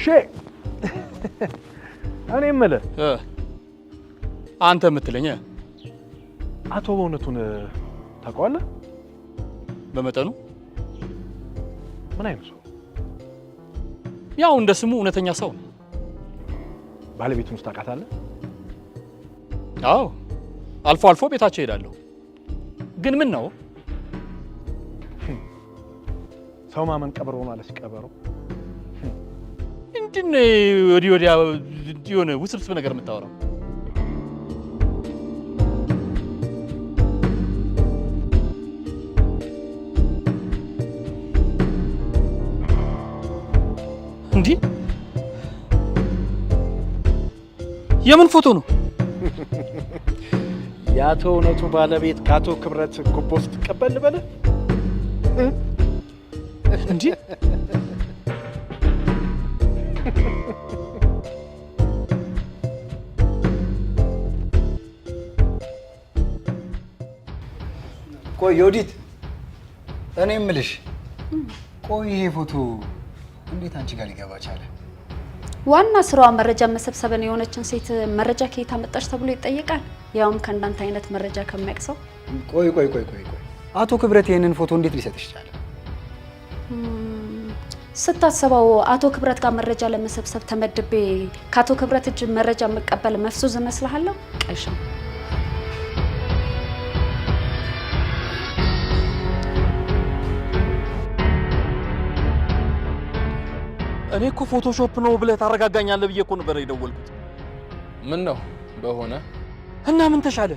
ሼ እኔ የምልህ አንተ የምትለኝ አቶ በእውነቱን ታውቀዋለህ? በመጠኑ ምን አይነት ሰው? ያው እንደ ስሙ እውነተኛ ሰው ነው። ባለቤቱን ውስጥ ታውቃታለህ? አዎ፣ አልፎ አልፎ ቤታቸው እሄዳለሁ። ግን ምን ነው ሰው ማመን ቀበሮ ማለት ቀበሮ። ምንድን ነው ወዲህ ወዲያ የሆነ ውስብስብ ነገር የምታወራው? እንዲህ የምን ፎቶ ነው? የአቶ እውነቱ ባለቤት ከአቶ ክብረት ጉቦ ስትቀበል ልበልህ? እንዲህ ቆይ ዮዲት፣ እኔ የምልሽ ቆይ ይሄ ፎቶ እንዴት አንቺ ጋር ሊገባ ቻለ? ዋና ስራዋ መረጃ መሰብሰብን የሆነችን ሴት መረጃ ከየት አመጣሽ ተብሎ ይጠየቃል። ያውም ከእንዳንተ አይነት መረጃ ከሚያውቅ ሰው። ቆይ ቆይ ቆይ ቆይ ቆይ አቶ ክብረት ይሄንን ፎቶ እንዴት ሊሰጥሽ ቻለ? ስታስበው አቶ ክብረት ጋር መረጃ ለመሰብሰብ ተመድቤ ከአቶ ክብረት እጅ መረጃ መቀበል መፍሱዝ እመስልሃለሁ? ቀሻ እኔ እኮ Photoshop ነው ብለህ ታረጋጋኛለህ ብዬ እኮ ነበር የደወልኩት። ምን ነው በሆነ እና ምን ተሻለ?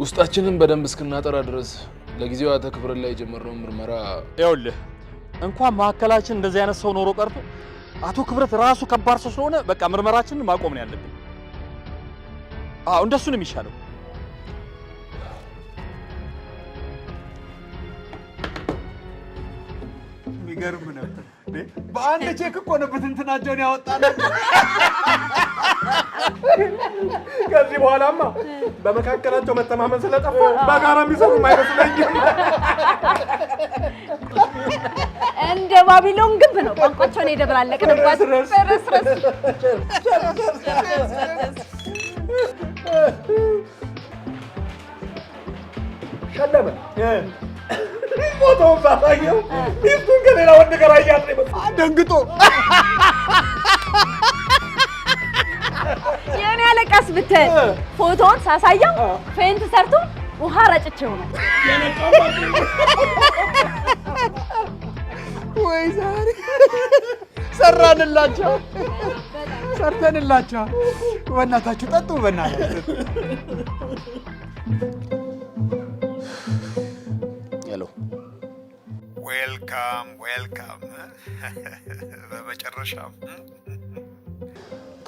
ውስጣችንን በደንብ እስክናጠራ ድረስ ለጊዜው አቶ ክብረት ላይ የጀመርነውን ምርመራ ይኸውልህ፣ እንኳን መካከላችን እንደዚህ አይነት ሰው ኖሮ ቀርቶ አቶ ክብረት ራሱ ከባድ ሰው ስለሆነ በቃ ምርመራችንን ማቆም ነው ያለብን። አዎ እንደሱ ነው የሚሻለው። የሚገርም ነው። በአንድ ቼክ እኮ ነው ብትንትናቸውን ያወጣናቸው። ከዚህ በኋላማ በመካከላቸው መተማመን ስለጠፋ በጋራ የሚሰሩም አይመስለኝም። እንደ ባቢሎን ግንብ ነው ቋንቋቸውን የደበላለቅንባቸው። ረስረስ። ሸለመ ፎቶውን ሳሳየው ሚስቱን ከሌላ ወንድ ጋር አያት ነው የመሰለው። ደንግጦ የኔ አለቃስ ብትል ፎቶውን ሳሳየው faint ሰርቶ ውሃ ረጭቼው ነው። ወይ ዛሬ ሰራንላቸው፣ ሰርተንላቸው። በእናታችሁ ጠጡ፣ በእናታችሁ። Hello። Welcome, welcome። በመጨረሻም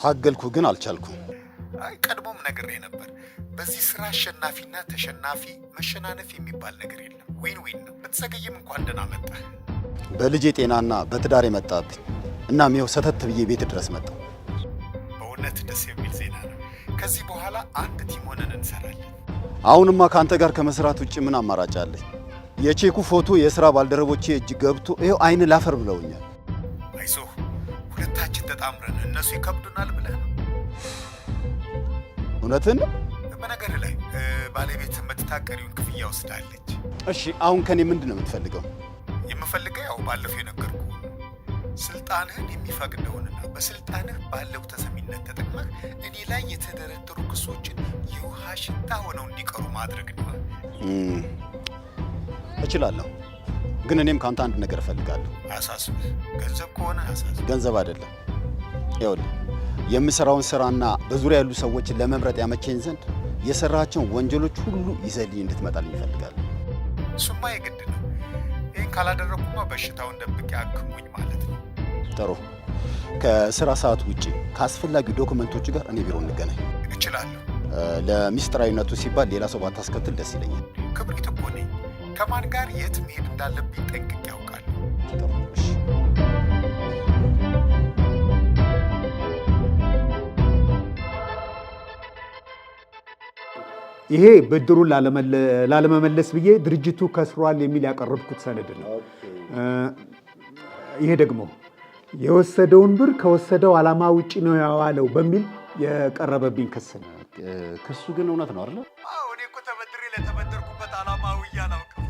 ታገልኩ ግን አልቻልኩም። አይ ቀድሞም ነግሬ ነበር። በዚህ ስራ አሸናፊና ተሸናፊ መሸናነፍ የሚባል ነገር የለም። Win win ነው። ብትዘገይም እንኳን ደህና መጣህ። በልጄ ጤናና በትዳር የመጣብኝ፣ እናም ይኸው ሰተት ብዬ ቤት ድረስ መጣሁ። በእውነት ደስ የሚል ዜና ነው። ከዚህ በኋላ አንድ team ሆነን እንሰራለን። አሁንማ ከአንተ ጋር ከመስራት ውጭ ምን አማራጭ አለኝ? የቼኩ ፎቶ የስራ ባልደረቦቼ እጅ ገብቶ ይኸው አይን ላፈር ብለውኛል። አይዞህ፣ ሁለታችን ተጣምረን እነሱ ይከብዱናል ብለህ ነው? እውነትን ነው። በነገር ላይ ባለቤት መጥታ ቀሪውን ክፍያ ወስዳለች። እሺ፣ አሁን ከኔ ምንድን ነው የምትፈልገው? የምፈልገው ያው ባለፈው የነገርኩህ ስልጣንህን የሚፈቅደውንና በስልጣንህ ባለው ተሰሚነት ተጠቅመህ እኔ ላይ የተደረደሩ ክሶችን የውሃ ሽታ ሆነው እንዲቀሩ ማድረግ ነው። እችላለሁ፣ ግን እኔም ከአንተ አንድ ነገር እፈልጋለሁ። አያሳስብህ። ገንዘብ ከሆነ አያሳስብህ። ገንዘብ አይደለም። ይኸውልህ፣ የምሰራውን ስራና በዙሪያ ያሉ ሰዎችን ለመምረጥ ያመቸኝ ዘንድ የሰራቸውን ወንጀሎች ሁሉ ይዘህልኝ እንድትመጣልኝ እፈልጋለሁ። እሱማ የግድ ነው። ይህን ካላደረግኩማ በሽታውን ደብቄ አክሙኝ ማለት ነው። ጥሩ። ከስራ ሰዓት ውጪ ከአስፈላጊ ዶክመንቶች ጋር እኔ ቢሮ እንገናኝ። እችላለሁ። ለሚስጥራዊነቱ ሲባል ሌላ ሰው ባታስከትል ደስ ይለኛል። ክብሪት እኮ ነኝ። ከማን ጋር የት መሄድ እንዳለብኝ ጠንቅቄ አውቃለሁ። ጥሩ። እሺ። ይሄ ብድሩን ላለመመለስ ብዬ ድርጅቱ ከስሯል የሚል ያቀረብኩት ሰነድ ነው። ይሄ ደግሞ የወሰደውን ብር ከወሰደው ዓላማ ውጭ ነው ያዋለው በሚል የቀረበብኝ ክስ ነው። ክሱ ግን እውነት ነው አይደል? አዎ፣ እኔ እኮ ተበድሬ ለተበደርኩበት ዓላማ ውዬ አላውቅም።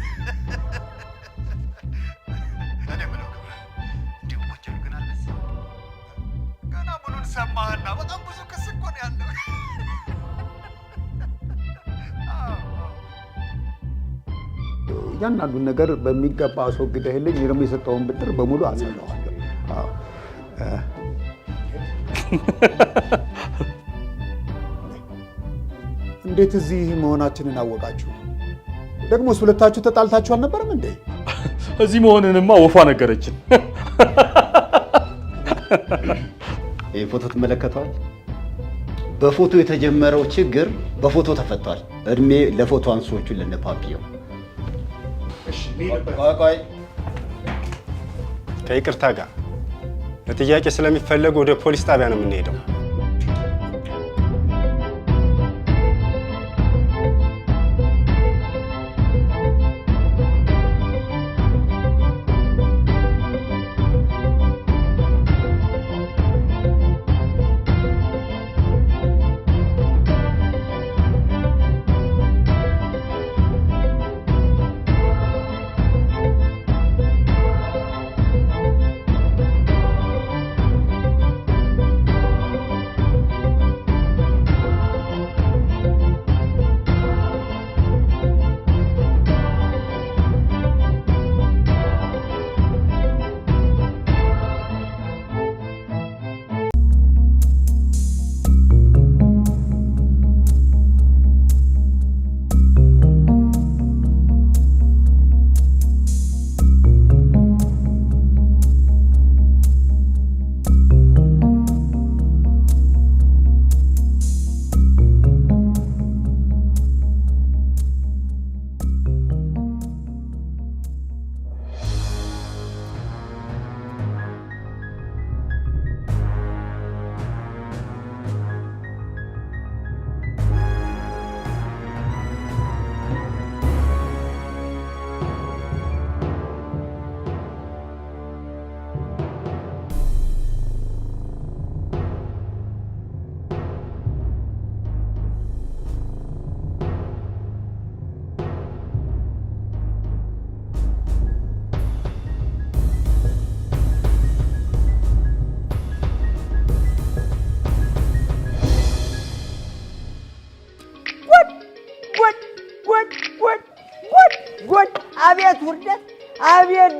እኔ የምለው ክብረ፣ እንዲሁ ወንጀሉ ግን አልመሰለኝም። ገና ምኑን ሰማህና? በጣም ብዙ ክስ እኮ ነው ያለው። እያንዳንዱን ነገር በሚገባ አስወግደህልኝ እኔ ደግሞ የሰጠውን ብድር በሙሉ አጸደዋለሁ። አዎ። እንዴት እዚህ መሆናችንን አወቃችሁ? ደግሞስ ሁለታችሁ ተጣልታችሁ አልነበረም እንዴ? እዚህ መሆንንማ ወፏ ነገረችን። ይህ ፎቶ ትመለከተዋል። በፎቶ የተጀመረው ችግር በፎቶ ተፈቷል። እድሜ ለፎቶ አንሶቹ ለነ ፓፒዮ። ቆይ ቆይ፣ ከይቅርታ ጋር ለጥያቄ ስለሚፈለጉ ወደ ፖሊስ ጣቢያ ነው የምንሄደው።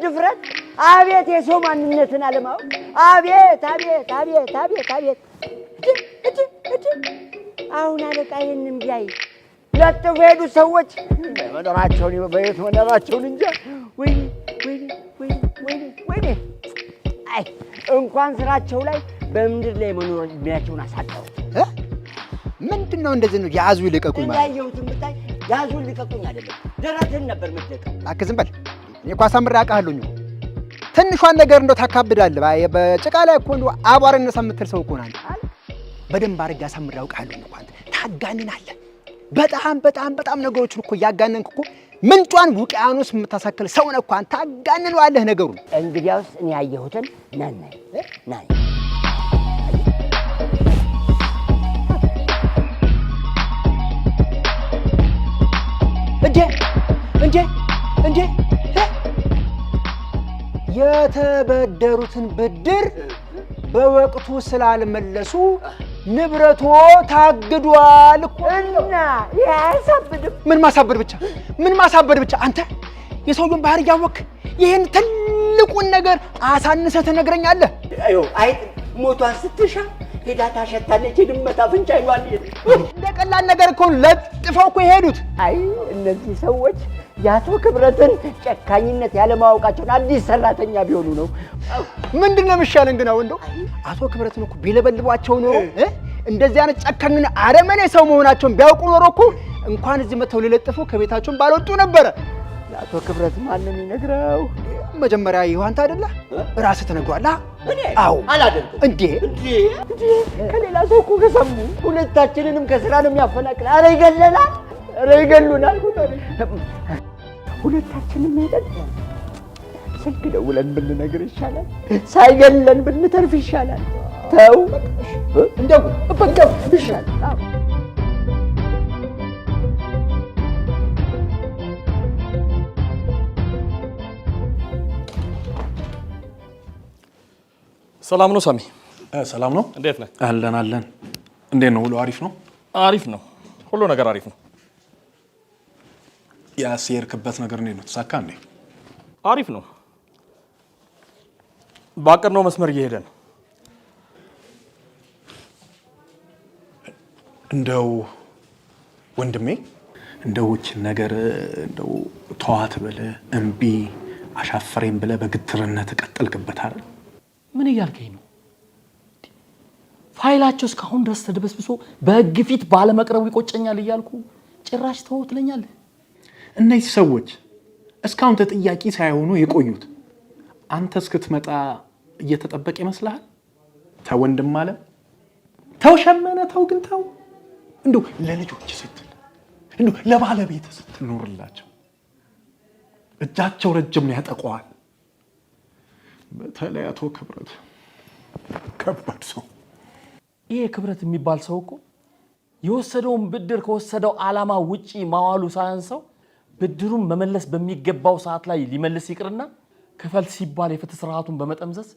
ድፍረት! አቤት የሰው ማንነትን አለማወቅ! አቤት አቤት አቤት አቤት አቤት! እጅ እጅ! አሁን አለቃ ይህንን ቢያይ ለጥፎ የሄዱ ሰዎች መኖራቸውን በየት መኖራቸውን እንጃ። ወይኔ ወይኔ ወይኔ ወይኔ ወይኔ! አይ እንኳን ስራቸው ላይ በምድር ላይ መኖር እድሜያቸውን አሳጠሩት። ምንድን ነው እንደዚህ ነው ያዙ ይልቀቁኝ ማለት? ያየሁትን ብታይ ያዙ ልቀቁኝ አይደለም ደረትህን ነበር የምትደቀው። እባክህ ዝም በል። እኔ እኮ አሳምሬ አውቅሃለሁኝ እኮ። ትንሿን ነገር እንደው ታካብዳለህ። በጭቃ ላይ እኮ እንደው አቧራ ይነሳ የምትል ሰው እኮ ነህ አንተ። በደንብ አድርጌ አሳምሬ አውቅሃለሁኝ እኮ አንተ ታጋንናለህ። በጣም በጣም በጣም ነገሮችን እኮ እያጋነንክ እኮ ምንጯን ውቅያኖስ የምታሳክል ሰው ነህ እኮ አንተ። ታጋንነዋለህ ነገሩን። እንግዲያውስ እኔ ያየሁትን ነን ነን። እንዴ እንዴ እንዴ! የተበደሩትን ብድር በወቅቱ ስላልመለሱ ንብረቶ ታግዷል እኮ። እና ይሄ አያሳብድም? ምን ማሳበድ ብቻ፣ ምን ማሳበድ ብቻ። አንተ የሰውየውን ባህሪ እያወቅህ ይህን ትልቁን ነገር አሳንሰህ ትነግረኛለህ? አዮ አይጥ ሞቷን ስትሻ ሄዳ ታሸታለች። የድመት አፍንጫ ይሏል። እንደ ቀላል ነገር እኮ ለጥፈው እኮ የሄዱት። አይ እነዚህ ሰዎች የአቶ ክብረትን ጨካኝነት ያለማወቃቸውን አዲስ ሰራተኛ ቢሆኑ ነው። ምንድን ነው የሚሻለን ግን? አሁን እንደው አቶ ክብረትን እኮ ቢለበልቧቸው ኖሮ እንደዚህ አይነት ጨካኝና አረመኔ ሰው መሆናቸውን ቢያውቁ ኖሮ እኮ እንኳን እዚህ መተው ሊለጥፉ ከቤታቸውን ባልወጡ ነበረ። ለአቶ ክብረት ማንም ይነግረው? መጀመሪያ ይኸው አንተ አይደለ ራስህ ትነግሯለህ። እኔ? አዎ። አላደርግም። እንዴ? እንዴ? ከሌላ ሰው እኮ ከሰሙ ሁለታችንንም ከስራ ነው የሚያፈናቅል። ኧረ ይገለናል፣ ኧረ ይገሉናል። ሁለታችንም ሄደን ስልክ ደውለን ብንነግር ይሻላል። ሳይገለን ብንተርፍ ይሻላል። ተው እንደው በቃ ይሻላል። አዎ። ሰላም ነው ሳሚ? ሰላም ነው። እንዴት ነህ? አለን አለን። እንዴት ነው ውሎ? አሪፍ ነው? አሪፍ ነው፣ ሁሉ ነገር አሪፍ ነው። ያስየርክበት ነገር እንዴት ነው? ተሳካ እንዴ? አሪፍ ነው። ባቀድነው መስመር እየሄደ ነው። እንደው ወንድሜ እንደው ይህችን ነገር እንደው ተዋት ብለህ እምቢ አሻፈረኝ ብለህ በግትርነት ቀጠልክበት አይደል? ምን እያልከኝ ነው? ፋይላቸው እስካሁን ድረስ ተደበስብሶ በሕግ ፊት ባለመቅረቡ ይቆጨኛል እያልኩ ጭራሽ ተወው ትለኛለህ? እነዚህ ሰዎች እስካሁን ተጠያቂ ሳይሆኑ የቆዩት አንተ እስክትመጣ እየተጠበቀ ይመስልሃል? ተው ወንድም አለ፣ ተው ሸመነ፣ ተው ግን ተው። እንደው ለልጆች ስትል እንደው ለባለቤት ስትል ኑርላቸው። እጃቸው ረጅም ነው፣ ያጠቀዋል። በተለይ አቶ ክብረት ከባድ ሰው። ይሄ ክብረት የሚባል ሰው እኮ የወሰደውን ብድር ከወሰደው ዓላማ ውጪ ማዋሉ ሳያንሰው ብድሩን መመለስ በሚገባው ሰዓት ላይ ሊመልስ ይቅርና ክፈል ሲባል የፍትህ ስርዓቱን በመጠምዘዝ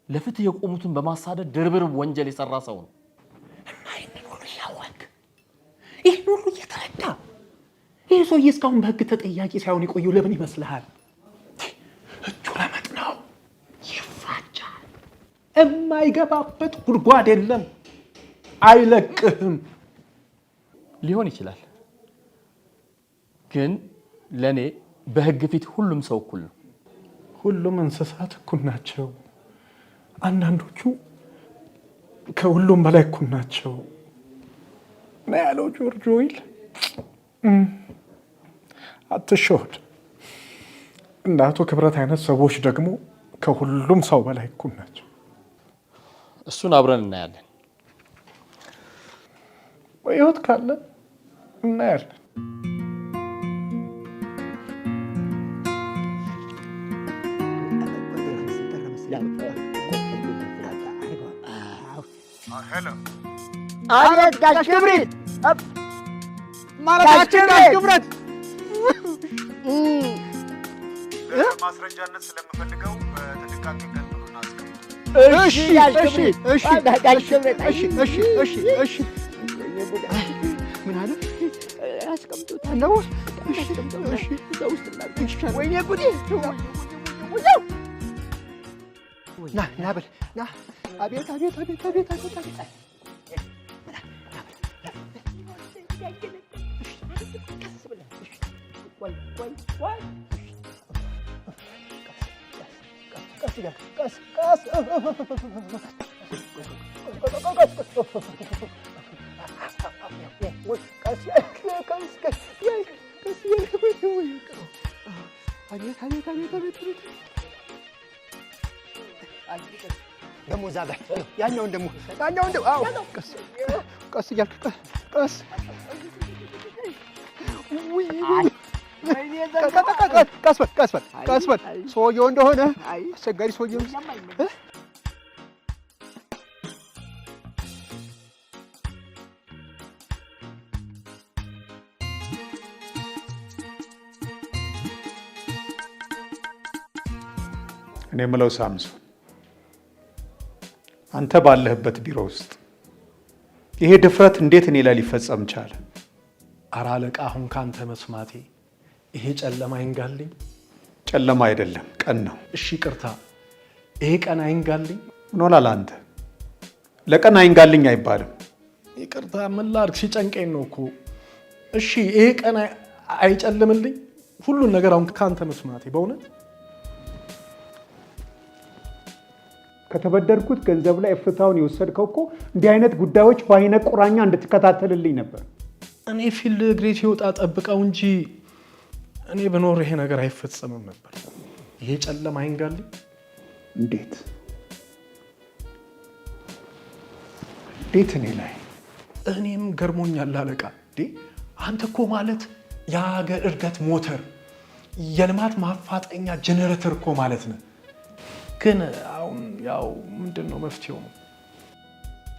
ለፍትህ የቆሙትን በማሳደድ ድርብርብ ወንጀል የሰራ ሰው ነው። እና ይህንን ሁሉ እያወቅህ ይህን ሁሉ እየተረዳ ይህ ሰውዬ እስካሁን በህግ ተጠያቂ ሳይሆን የቆየው ለምን ይመስልሃል? እጁ ረመጥ ነው፣ ይፋጃል። የማይገባበት ጉድጓድ የለም፣ አይለቅህም። ሊሆን ይችላል፣ ግን ለኔ በህግ ፊት ሁሉም ሰው እኩል ነው። ሁሉም እንስሳት እኩል ናቸው። አንዳንዶቹ ከሁሉም በላይ እኩል ናቸው ነው ያለው ጆርጅ ኦርዌል። አትሸወድ። እንደ አቶ ክብረት አይነት ሰዎች ደግሞ ከሁሉም ሰው በላይ እኩል ናቸው። እሱን አብረን እናያለን። በህይወት ካለ እናያለን። አቤት ጋሽ ክብሪት ማለታችን ጋሽ ክብረት ለማስረጃነት ስለምፈልገው በጥንቃቄ ገንጥሉና አስቀምጡ። እሺ፣ እሺ፣ እሺ፣ እሺ፣ እሺ፣ እሺ፣ እሺ። ምን አለ? አስቀምጡት ነው? እሺ፣ እሺ፣ እዛ ውስጥ እናድርግ። ወይኔ ጉዴ! ሰውየው። ና ና በል ና። አቤት አቤት አቤት አቤት አቤት አቤት። ቆይ ቆይ ቆይ፣ ቀስ እያልክ ቀስ ቀስ። ቀስ እያልክ አቤት አቤት አቤት አቤት አቤት። ደግሞ እዛ ጋር ያኛውን ደግሞ ያኛውን ደግሞ አዎ፣ ቀስ ቀስ እያልክ ቀስ። ቀስ በል ቀስ በል ቀስ በል። ሰውየው እንደሆነ አስቸጋሪ ሰውየው። እኔ የምለው ሳምሶን፣ አንተ ባለህበት ቢሮ ውስጥ ይሄ ድፍረት እንዴት እኔ ላይ ሊፈጸም ቻለ? ኧረ አለቃ፣ አሁን ካንተ መስማቴ ይሄ ጨለማ አይንጋልኝ። ጨለማ አይደለም ቀን ነው። እሺ ይቅርታ፣ ይሄ ቀን አይንጋልኝ። ምን ሆናል አንተ? ለቀን አይንጋልኝ አይባልም። ይቅርታ፣ ምን ላድርግ ሲጨንቀኝ ነው እኮ። እሺ ይሄ ቀን አይጨልምልኝ። ሁሉን ነገር አሁን ካንተ መስማቴ በእውነት ከተበደርኩት ገንዘብ ላይ እፍታውን የወሰድከው እኮ እንዲህ አይነት ጉዳዮች በአይነ ቁራኛ እንድትከታተልልኝ ነበር። እኔ field እግሬ ሲወጣ ጠብቀው እንጂ እኔ ብኖር ይሄ ነገር አይፈጸምም ነበር። ይሄ ጨለማ አይንጋልኝ። እንዴት እንዴት እኔ ላይ? እኔም ገርሞኛል አለቃ። እንዴ አንተ እኮ ማለት የሀገር እድገት ሞተር፣ የልማት ማፋጠኛ ጄኔሬተር እኮ ማለት ነው። ግን አሁን ያው ምንድን ነው መፍትሄው ነው?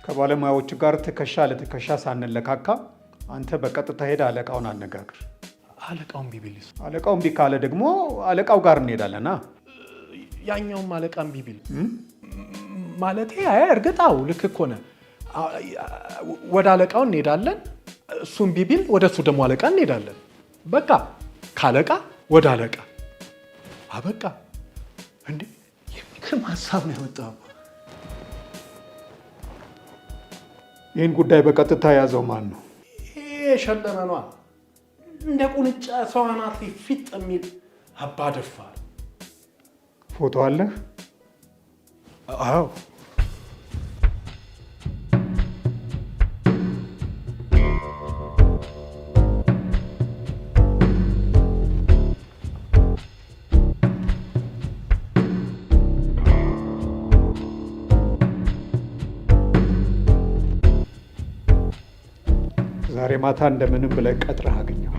ከባለሙያዎች ጋር ትከሻ ለትከሻ ሳንለካካ አንተ በቀጥታ ሄደህ አለቃውን አነጋግር። አለቃውን እምቢ ቢልስ? አለቃው እምቢ ካለ ደግሞ አለቃው ጋር እንሄዳለና። ያኛውም አለቃ እምቢ ቢል ማለቴ፣ አይ እርግጥ አዎ ልክ እኮ ነህ። ወደ አለቃው እንሄዳለን። እሱ እምቢ ቢል ወደ እሱ ደግሞ አለቃ እንሄዳለን። በቃ ካለቃ ወደ አለቃ አበቃ። እንዴ የሚገርም ሀሳብ ነው ያመጣው። ይህን ጉዳይ በቀጥታ የያዘው ማን ነው? ይሄ የሸለመ ነዋ። እንደ ቁንጫ ሰው አናት ላይ ፊጥ የሚል አባ ደፋር። ፎቶ አለህ? አዎ። ዛሬ ማታ እንደምንም ብለህ ቀጥረህ አገኘው።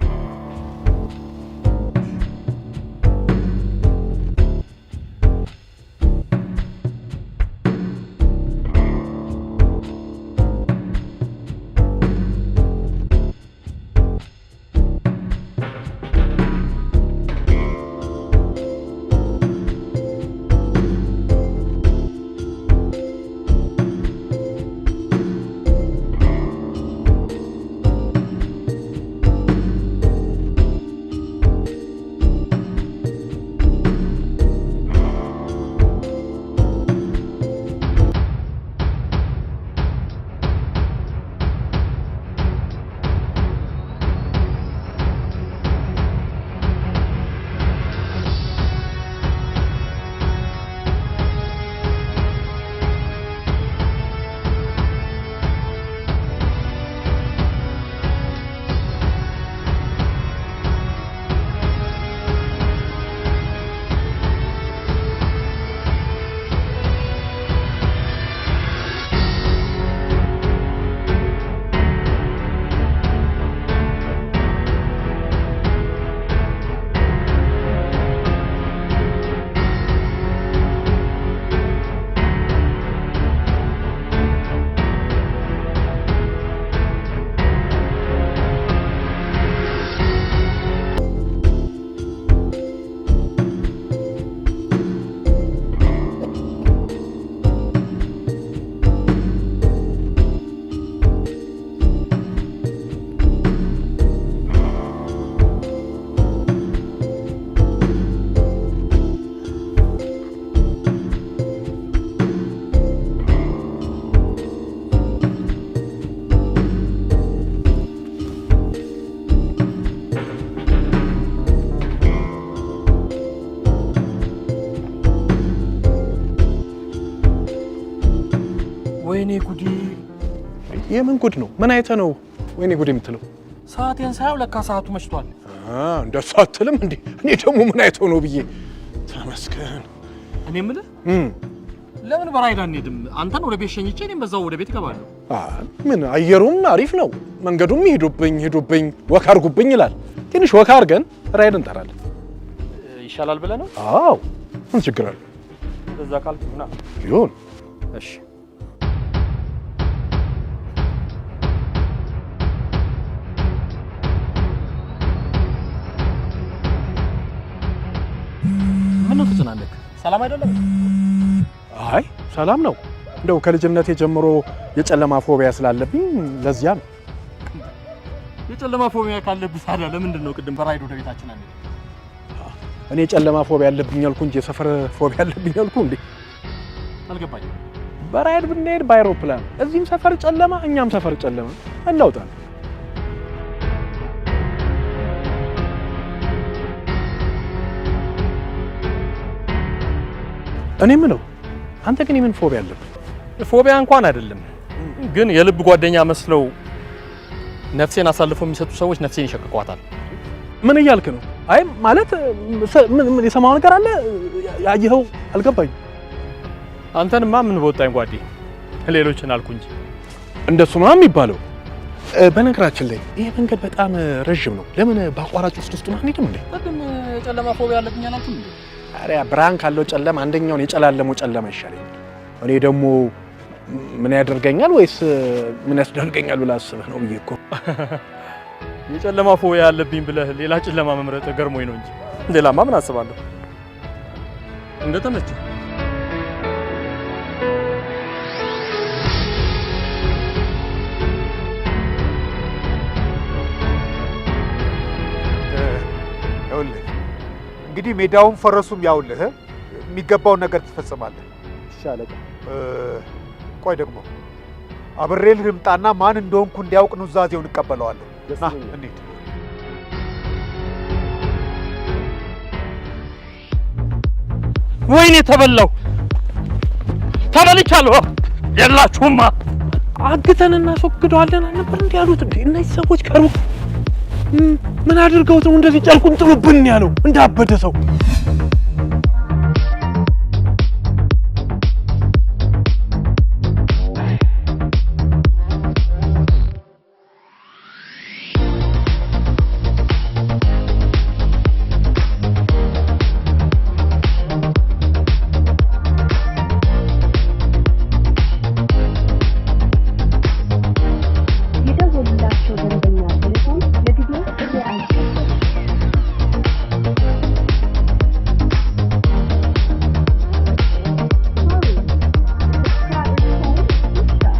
ወይኔ ጉዴ! የምን ጉድ ነው? ምን አይተህ ነው ወይኔ ጉድ የምትለው? ሰዓቴን ሳየው ለካ ሰዓቱ መሽቷል። እንደሱ አትልም እንዴ? እኔ ደግሞ ምን አይተው ነው ብዬ። ተመስገን። እኔ የምልህ ለምን በራይድ አንሄድም? አንተን ወደ ቤት ሸኝቼ እኔም በዛው ወደ ቤት እገባለሁ። ምን አየሩም አሪፍ ነው፣ መንገዱም ሂዱብኝ ሂዱብኝ walk አድርጉብኝ ይላል። ትንሽ walk አድርገን ራይድ እንጠራለን። ይሻላል ብለህ ነው? አዎ፣ ምን ችግር አለ? እንደዛ ካልክ ይሁና። ይሁን። እሺ። ምን ነው ተጨናነቅ? ሰላም አይደለም? አይ ሰላም ነው። እንደው ከልጅነቴ ጀምሮ የጨለማ phobia ስላለብኝ ለዚያ ነው። የጨለማ phobia ካለብህ ታዲያ ለምንድን ነው ቅድም በራይድ ወደ ቤታችን አንሄድም? እኔ የጨለማ phobia ያለብኝ አልኩ እንጂ የሰፈር phobia ያለብኝ አልኩ እንዴ? አልገባኝም። በራይድ ብንሄድ በአይሮፕላን እዚህም ሰፈር ጨለማ፣ እኛም ሰፈር ጨለማ እናውጣለን። እኔ የምለው አንተ ግን የምን phobia አለብህ? phobia እንኳን አይደለም፣ ግን የልብ ጓደኛ መስለው ነፍሴን አሳልፈው የሚሰጡ ሰዎች ነፍሴን ይሸቅቋታል። ምን እያልክ ነው? አይ ማለት ምን የሰማው ነገር አለ ያየኸው? አልገባኝም። አንተንማ ምን በወጣኝ ጓዴ፣ ሌሎችን አልኩ እንጂ። እንደሱ ነው የሚባለው። በነገራችን ላይ ይሄ መንገድ በጣም ረዥም ነው። ለምን በአቋራጭ ውስጥ ውስጡን አንሄድም እንዴ? ቅድም የጨለማ phobia አለብኝ አላልኩም እንዴ? ኧረ ብርሃን ካለው ጨለማ አንደኛውን የጨላለመው ጨለማ ይሻለኛል። እኔ ደግሞ ምን ያደርገኛል ወይስ ምን ያስደርገኛል ብለህ አስበህ ነው ብዬ እኮ። የጨለማ phobia አለብኝ ብለህ ሌላ ጨለማ መምረጥ ገርሞኝ ነው እንጂ ሌላማ ምን አስባለሁ። እንደተመቸህ። ይኸውልህ እንግዲህ ሜዳውን ፈረሱም ያውልህ፣ የሚገባውን ነገር ትፈጽማለህ። እሺ አለቃ። ቆይ ደግሞ አብሬ ልምጣና ማን እንደሆንኩ እንዲያውቅ ኑዛዜውን እቀበለዋለሁ። ና እንሂድ። ወይኔ ተበላው፣ ተበልቻለሁ። የላችሁማ። አግተን እናስወግደዋለን አልነበር እንዲህ ያሉት? እንዴ እነዚህ ሰዎች ከሩቅ ምን አድርገውት ነው እንደዚህ ጨርቁን ጥሎብን ያለው እንዳበደ ሰው? የደወሉላቸው ደንበኛ ቴሌፎን ለጊዜው ጥሪ አይቀበልም። Sorry, subscriber's phone is switched off.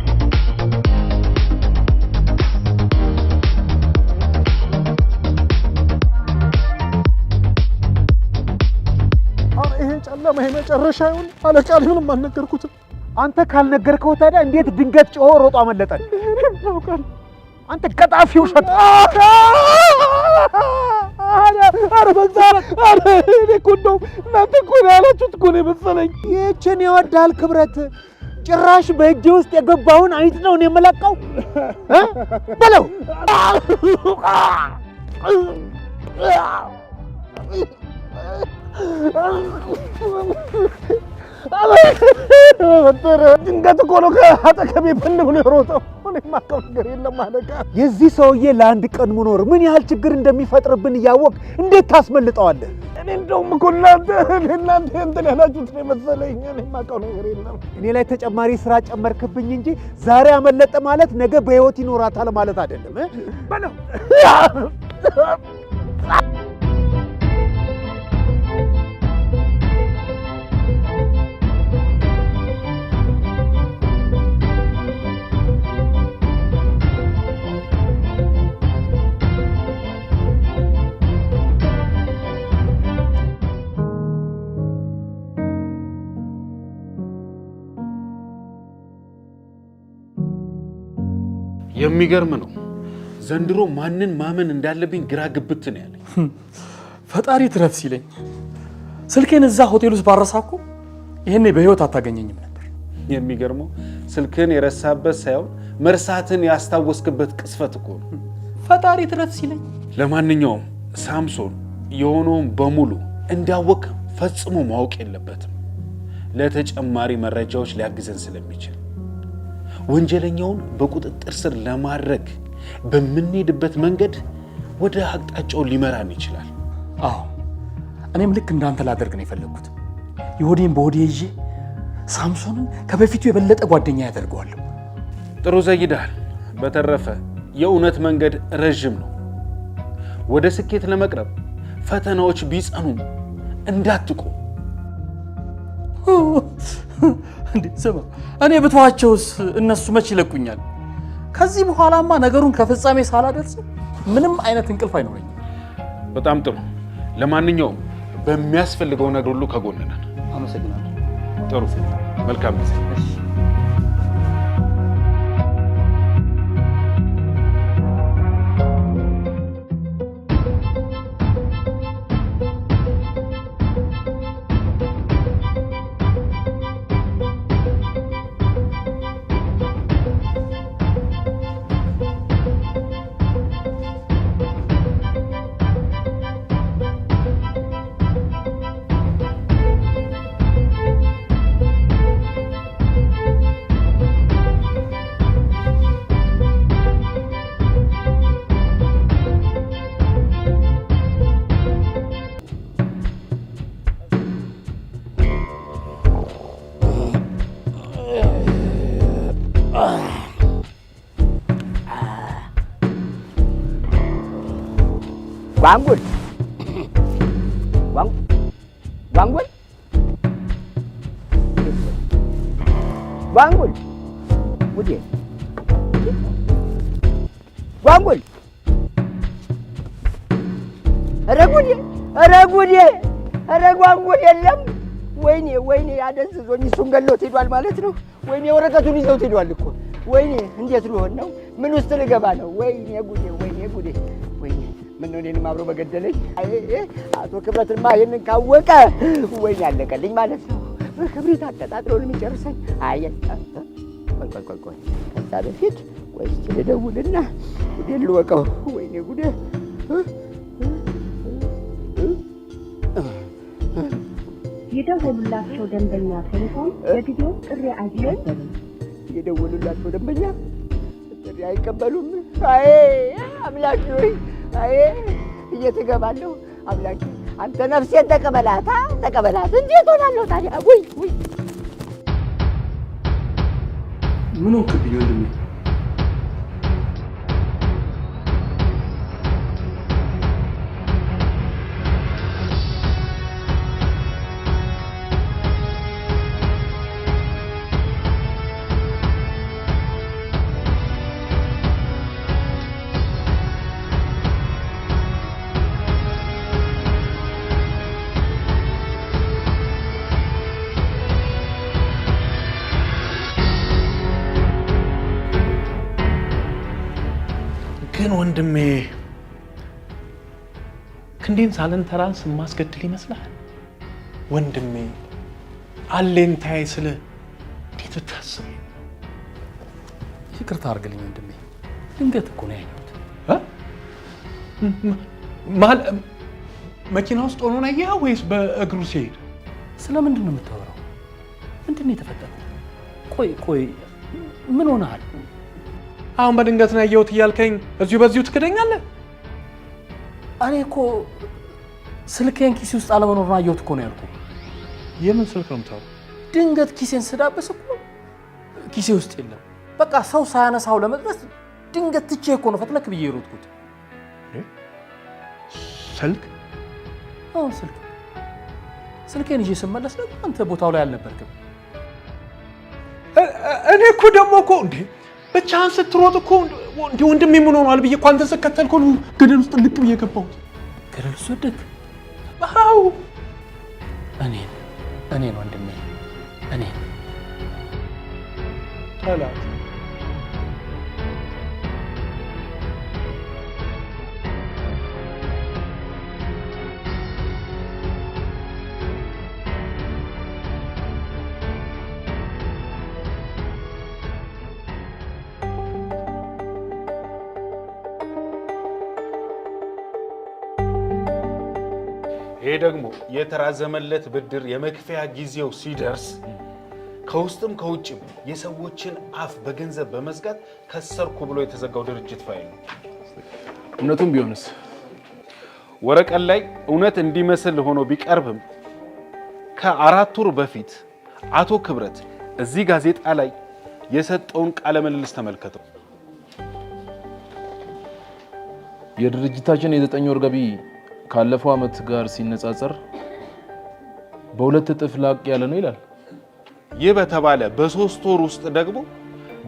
ኧረ ይሄ ጨለማ ይሄ መጨረሻ ይሁን። አለቃ ምንም አልነገርኩትም። አንተ ካልነገርከው ታዲያ እንዴት ድንገት ጮሆ ሮጦ አመለጠን? አንተ ቀጣፊ ውሸት! ኧረ በዛ! ኧረ እኔ እኮ እንደው እናንተ እኮ ነው ያላችሁት እኮ ነው የመሰለኝ። ይህችን ይወዳል ክብረት፣ ጭራሽ በእጄ ውስጥ የገባውን አይጥ ነው እኔ የምለቀው እ? በለው። ድንገት እኮ ነው ከአጠገቤ ብን ብሎ የሮጠው። እኔ የማውቀው ነገር የለም አለቃ። የዚህ ሰውዬ ለአንድ ቀን መኖር ምን ያህል ችግር እንደሚፈጥርብን እያወቅ እንዴት ታስመልጠዋለህ? እኔ እንደውም እኮ እናንተ እናንተ እንትን ያላችሁት ነው የመሰለኝ። እኔ የማውቀው ነገር የለም። እኔ ላይ ተጨማሪ ስራ ጨመርክብኝ እንጂ ዛሬ አመለጠ ማለት ነገ በህይወት ይኖራታል ማለት አይደለም። እ? በለው። የሚገርም ነው። ዘንድሮ ማንን ማመን እንዳለብኝ ግራ ግብት ነው ያለኝ። ፈጣሪ ትረፍ ሲለኝ ስልኬን እዛ ሆቴል ውስጥ ባረሳ እኮ ይሄኔ በህይወት አታገኘኝም ነበር። የሚገርመው ስልክህን የረሳበት ሳይሆን መርሳትን ያስታወስክበት ቅስፈት እኮ ነው። ፈጣሪ ትረት ሲለኝ። ለማንኛውም ሳምሶን የሆነውን በሙሉ እንዳወቅ ፈጽሞ ማወቅ የለበትም። ለተጨማሪ መረጃዎች ሊያግዘን ስለሚችል ወንጀለኛውን በቁጥጥር ስር ለማድረግ በምንሄድበት መንገድ ወደ አቅጣጫው ሊመራን ይችላል። አዎ፣ እኔም ልክ እንዳንተ ላደርግ ነው የፈለግኩት። የሆዴን በሆዴ ይዤ ሳምሶንን ከበፊቱ የበለጠ ጓደኛ ያደርገዋለሁ። ጥሩ ዘይዳል። በተረፈ የእውነት መንገድ ረዥም ነው። ወደ ስኬት ለመቅረብ ፈተናዎች ቢጸኑም እንዳትቆም። እንዴ ስማ፣ እኔ ብተዋቸውስ እነሱ መች ይለቁኛል? ከዚህ በኋላማ ነገሩን ከፍጻሜ ሳላደርስ ምንም አይነት እንቅልፍ አይኖረኝም። በጣም ጥሩ። ለማንኛውም በሚያስፈልገው ነገር ሁሉ ከጎንህ ነን። አመሰግናለሁ። ጥሩ፣ መልካም ጊዜ። ጓንጉል ጓንጉል ጓንጉል ጉዴ ጓንጉል! ኧረ ጉዴ! ኧረ ጉዴ! ኧረ ጓንጉል የለም! ወይኔ ወይኔ፣ አደንዝዞኝ እሱን ገሎት ሄዷል ማለት ነው። ወይኔ ወረቀቱን ይዘውት ሄዷል እኮ። ወይኔ እንዴት ልሆን ነው? ምን ውስጥ ልገባ ነው? ወይኔ ጉዴ! ወይኔ ጉዴ! ወይኔ ምነው እኔንም አብሮ በገደለኝ። አቶ ክብረትማ ይሄንን ካወቀ ወይኔ አለቀልኝ ማለት ነው። በክብሪት አቀጣጥሎ ነው የሚጨርሰኝ። አይ ቆይ ቆይ ቆይ ቆይ፣ ከዛ በፊት ቆይ እስኪ ልደውልና ጉዴን ልወቀው። ወይኔ ጉዴ! የደወሉላቸው ደንበኛ ቴሌፎን ለጊዜው ጥሪ አይቀበሉም። የደወሉላቸው ደንበኛ ጥሪ አይቀበሉም። አይ አምላኬ ሆይ፣ አይ እየትገባለሁ አምላኬ፣ አንተ ነፍሴን ተቀበላት፣ ተቀበላት። እንዴት ሆናለሁ ታዲያ? ውይ ውይ፣ ምን ሆንክብኝ ወንድሜ? ግን ወንድሜ ክንዴን ሳልንተራስ የማስገድል ይመስልሃል? ወንድሜ አለኝታዬ ስልህ እንዴት ብታስብ። ይቅርታ አድርግልኝ ወንድሜ፣ ድንገት እኮ ነው ያየሁት። መኪና ውስጥ ሆኖ ነው ያየኸው ወይስ በእግሩ ሲሄድ? ስለምንድን ነው የምታወራው? ምንድን ነው የተፈጠረው? ቆይ ቆይ፣ ምን ሆነሃል? አሁን በድንገት ነው ያየሁት እያልከኝ እዚሁ በዚሁ ትክደኛለህ? እኔ እኮ ስልኬን ኪሴ ውስጥ አለመኖሩን አየሁት እኮ ነው ያልኩህ። የምን ስልክ ነው የምታወራው? ድንገት ኪሴን ስዳብስ እኮ ኪሴ ውስጥ የለም። በቃ ሰው ሳያነሳው ለመድረስ ድንገት ትቼ እኮ ነው ፈትለክ ብዬ የሮጥኩት። ስልክ? አዎ ስልክ። ስልኬን ይዤ ስመለስ ደግሞ አንተ ቦታው ላይ አልነበርክም። እኔ እኮ ደግሞ እኮ እንዴ ብቻህን ስትሮጥ እኮ እንዴ ወንድሜ ምን ሆኗል ብዬ እኮ አንተን ስከተል እኮ ገደል ውስጥ ልቅ ብዬ ገባሁት። ገደል ውስጥ ወደክ? አዎ። እኔን ወንድሜ እኔን ጠላት ይሄ ደግሞ የተራዘመለት ብድር የመክፈያ ጊዜው ሲደርስ ከውስጥም ከውጭም የሰዎችን አፍ በገንዘብ በመዝጋት ከሰርኩ ብሎ የተዘጋው ድርጅት ፋይል ነው። እውነቱም ቢሆንስ? ወረቀት ላይ እውነት እንዲመስል ሆኖ ቢቀርብም ከ4 ወር በፊት አቶ ክብረት እዚህ ጋዜጣ ላይ የሰጠውን ቃለ ምልልስ ተመልከተው። የድርጅታችን የ9 ወር ገቢ ካለፈው ዓመት ጋር ሲነጻጸር በ2 እጥፍ ላቅ ያለ ነው ይላል። ይህ በተባለ በ3 ወር ውስጥ ደግሞ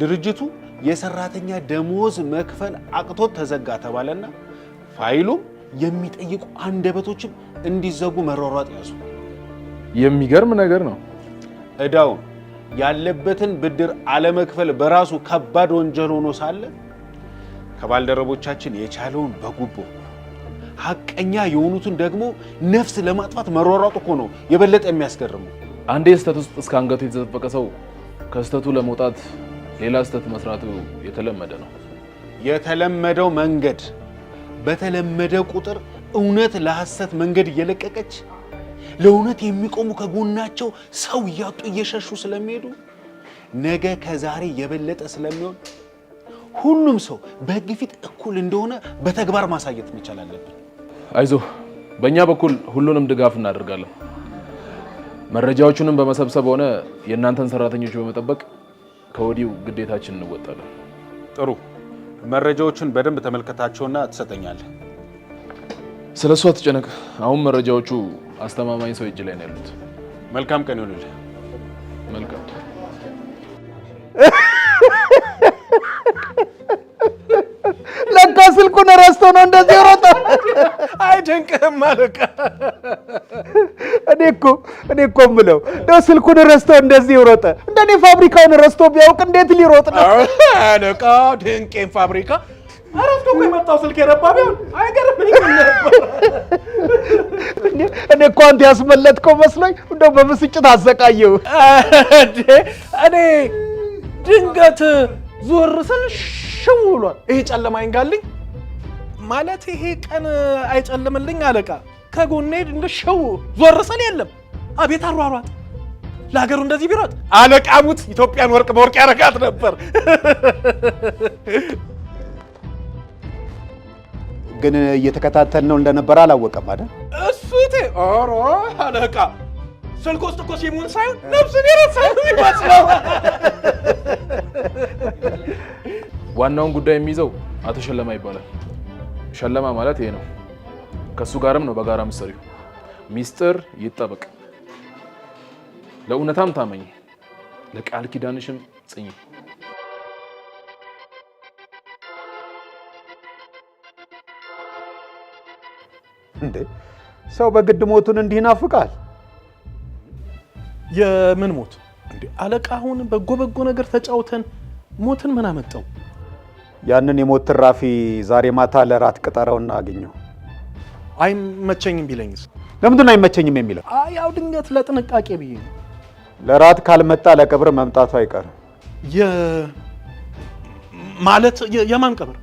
ድርጅቱ የሰራተኛ ደሞዝ መክፈል አቅቶት ተዘጋ ተባለና ፋይሉም የሚጠይቁ አንደበቶችም እንዲዘጉ መሯሯጥ ያዙ። የሚገርም ነገር ነው። እዳውን ያለበትን ብድር አለመክፈል በራሱ ከባድ ወንጀል ሆኖ ሳለ ከባልደረቦቻችን የቻለውን በጉቦ፣ ሀቀኛ የሆኑትን ደግሞ ነፍስ ለማጥፋት መሯሯጥ እኮ ነው የበለጠ የሚያስገርመው። አንዴ ስህተት ውስጥ እስከ አንገቱ የተዘፈቀ ሰው ከስህተቱ ለመውጣት ሌላ ስህተት መስራቱ የተለመደ ነው። የተለመደው መንገድ በተለመደ ቁጥር እውነት ለሐሰት መንገድ እየለቀቀች፣ ለእውነት የሚቆሙ ከጎናቸው ሰው እያጡ እየሸሹ ስለሚሄዱ፣ ነገ ከዛሬ የበለጠ ስለሚሆን ሁሉም ሰው በሕግ ፊት እኩል እንደሆነ በተግባር ማሳየት መቻል አለብን። አይዞ፣ በእኛ በኩል ሁሉንም ድጋፍ እናደርጋለን። መረጃዎቹንም በመሰብሰብ ሆነ የእናንተን ሰራተኞች በመጠበቅ ከወዲሁ ግዴታችን እንወጣለን። ጥሩ፣ መረጃዎቹን በደንብ ተመልከታቸውና ትሰጠኛለህ። ስለ እሱ አትጨነቅ። አሁን መረጃዎቹ አስተማማኝ ሰው እጅ ላይ ነው ያሉት። መልካም ቀን ይሁንልህ። መልካም። ለካ ስልኩን ረስቶ ነው እንደዚህ ሮጠ። አይደንቅህም አለቃ። እኔ እኮ የምለው እንደው ስልኩን ረስቶ እንደዚህ ሮጠ። እንደኔ ፋብሪካውን ረስቶ ቢያውቅ እንዴት ሊሮጥ ነው? አለቃ፣ ድንቄን ፋብሪካ ረስቶ እኮ የመጣው ስልክ የረባ ቢሆን አይገርምኝም ነበር። እኔ እኮ አንተ ያስመለጥከው መስሎኝ እንደው በብስጭት አሰቃየው። እኔ ድንገት ዞር ስል ሽው ብሏል። ይሄ ጨለማ ይንጋልኝ ማለት ይሄ ቀን አይጨልምልኝ አለቃ። ከጎኔ ድንገት ሽው ዞር ስል የለም። አቤት አሯሯጥ! ለሀገሩ እንደዚህ ቢሮጥ አለቃ ሙት ኢትዮጵያን ወርቅ በወርቅ ያረጋት ነበር። ግን እየተከታተል ነው እንደነበረ አላወቀም አይደል? እሱቴ ኧረ አለቃ፣ ስልክ ውስጥ እኮ ሲሙን ሳይሆን ነፍስን የረሳ ነው የሚመስለው። ዋናውን ጉዳይ የሚይዘው አቶ ሸለማ ይባላል። ሸለማ ማለት ይሄ ነው። ከእሱ ጋርም ነው በጋራ ምሰሪው። ሚስጥር ይጠበቅ። ለእውነታም ታመኝ፣ ለቃል ኪዳንሽም ጽኚ። እንዴ፣ ሰው በግድ ሞቱን እንዲህ ይናፍቃል? የምን ሞት እንዴ አለቃ? አሁን በጎ በጎ ነገር ተጫውተን ሞትን ምን አመጣው? ያንን የሞት ትራፊ ዛሬ ማታ ለራት ቅጠረውና አግኘው። አይመቸኝም ቢለኝስ? ለምንድን ነው አይመቸኝም የሚለው? አይ፣ ያው ድንገት ለጥንቃቄ ብዬ ነው። ለራት ካልመጣ ለቀብር መምጣቱ አይቀርም። ማለት የማን ቀብር?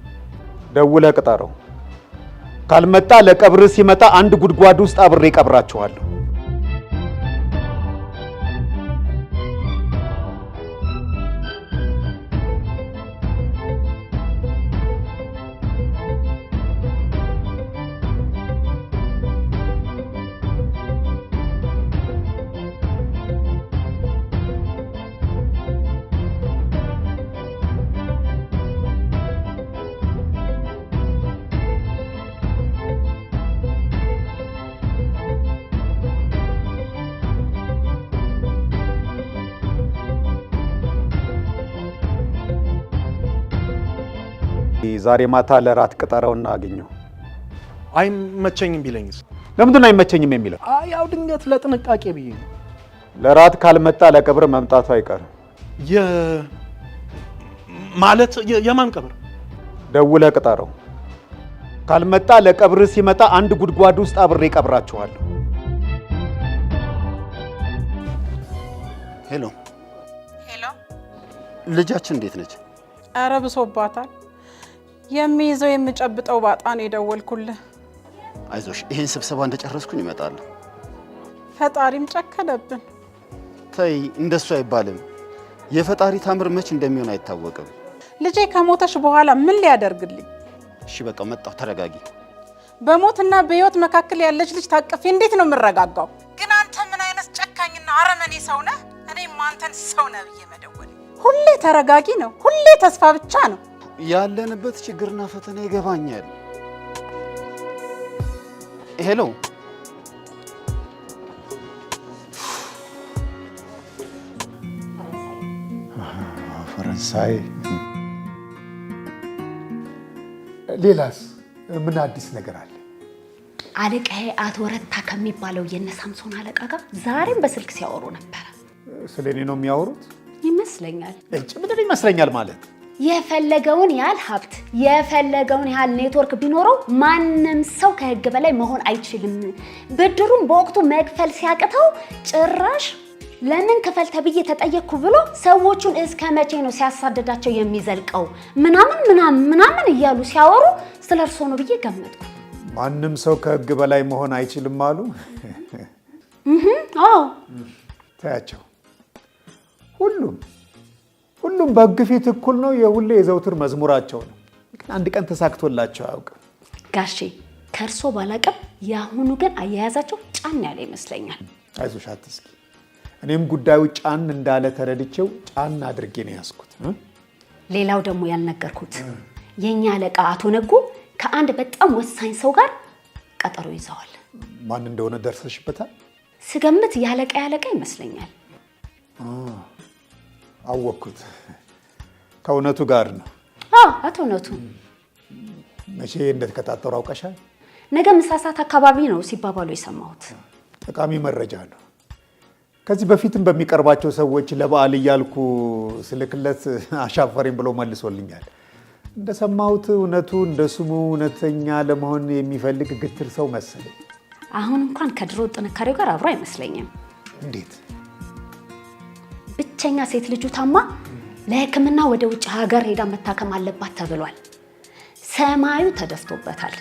ደውለህ ቅጠረው። ካልመጣ ለቀብር ሲመጣ አንድ ጉድጓድ ውስጥ አብሬ እቀብራችኋለሁ። ዛሬ ማታ ለራት ቅጠረውና አግኘው። አይመቸኝም ቢለኝስ? ለምንድን ነው አይመቸኝም የሚለው? አይ፣ ያው ድንገት ለጥንቃቄ ብዬ ነው። ለራት ካልመጣ ለቀብር መምጣቱ አይቀርም። ማለት የማን ቀብር? ደውለህ ቅጠረው። ካልመጣ ለቀብር ሲመጣ አንድ ጉድጓድ ውስጥ አብሬ እቀብራችኋለሁ። ሄሎ። ሄሎ። ልጃችን እንዴት ነች? ኧረ ብሶባታል። የሚይዘው የሚጨብጠው ባጣ ነው የደወልኩልህ። አይዞሽ፣ ይሄን ስብሰባ እንደጨረስኩኝ እመጣለሁ። ፈጣሪም ጨከነብን። ተይ፣ እንደሱ አይባልም። የፈጣሪ ታምር መች እንደሚሆን አይታወቅም። ልጄ ከሞተች በኋላ ምን ሊያደርግልኝ? እሺ በቃ መጣሁ፣ ተረጋጊ። በሞትና በሕይወት መካከል ያለች ልጅ ታቅፌ እንዴት ነው የምረጋጋው? ግን አንተ ምን አይነት ጨካኝና አረመኔ ሰው ነህ? እኔም አንተን ሰው ነህ ብዬ መደወል። ሁሌ ተረጋጊ ነው፣ ሁሌ ተስፋ ብቻ ነው። ያለንበት ችግርና ፈተና ይገባኛል። Hello፣ ፈረንሳይ። ሌላስ ምን አዲስ ነገር አለ? አለቃዬ አቶ ረታ ከሚባለው የነ ሳምሶን አለቃ ጋር ዛሬም በስልክ ሲያወሩ ነበረ። ስለ እኔ ነው የሚያወሩት ይመስለኛል። እጭ ምንድን ይመስለኛል ማለት? የፈለገውን ያህል ሀብት የፈለገውን ያህል ኔትወርክ ቢኖረው ማንም ሰው ከህግ በላይ መሆን አይችልም። ብድሩን በወቅቱ መክፈል ሲያቅተው ጭራሽ ለምን ክፈል ተብዬ ተጠየቅኩ ብሎ ሰዎቹን እስከ መቼ ነው ሲያሳድዳቸው የሚዘልቀው? ምናምን ምናምን ምናምን እያሉ ሲያወሩ ስለ እርሶ ነው ብዬ ገመትኩ። ማንም ሰው ከህግ በላይ መሆን አይችልም አሉ። አዎ ተያቸው። ሁሉም ሁሉም በህግ ፊት እኩል ነው። የሁሌ የዘውትር መዝሙራቸው ነው። ግን አንድ ቀን ተሳክቶላቸው አያውቅም። ጋሼ ከእርሶ ባላቅም የአሁኑ ግን አያያዛቸው ጫን ያለ ይመስለኛል። አይዞሽ አትስጊ። እኔም ጉዳዩ ጫን እንዳለ ተረድቼው ጫን አድርጌ ነው ያዝኩት። ሌላው ደግሞ ያልነገርኩት የእኛ አለቃ አቶ ነጉ ከአንድ በጣም ወሳኝ ሰው ጋር ቀጠሮ ይዘዋል። ማን እንደሆነ ደርሰሽበታል? ስገምት ያለቃ ያለቃ ይመስለኛል። አወቅኩት። ከእውነቱ ጋር ነው። አዎ አቶ እውነቱ። መቼ እንደተከታተሩ አውቀሻል? ነገ ምሳ ሰዓት አካባቢ ነው ሲባባሉ የሰማሁት። ጠቃሚ መረጃ ነው። ከዚህ በፊትም በሚቀርባቸው ሰዎች ለበዓል እያልኩ ስልክለት አሻፈረኝ ብሎ መልሶልኛል። እንደሰማሁት እውነቱ እንደ ስሙ እውነተኛ ለመሆን የሚፈልግ ግትር ሰው መሰለኝ። አሁን እንኳን ከድሮ ጥንካሬው ጋር አብሮ አይመስለኝም። እንዴት? ብቸኛ ሴት ልጁ ታማ ለሕክምና ወደ ውጭ ሀገር ሄዳ መታከም አለባት ተብሏል። ሰማዩ ተደፍቶበታል።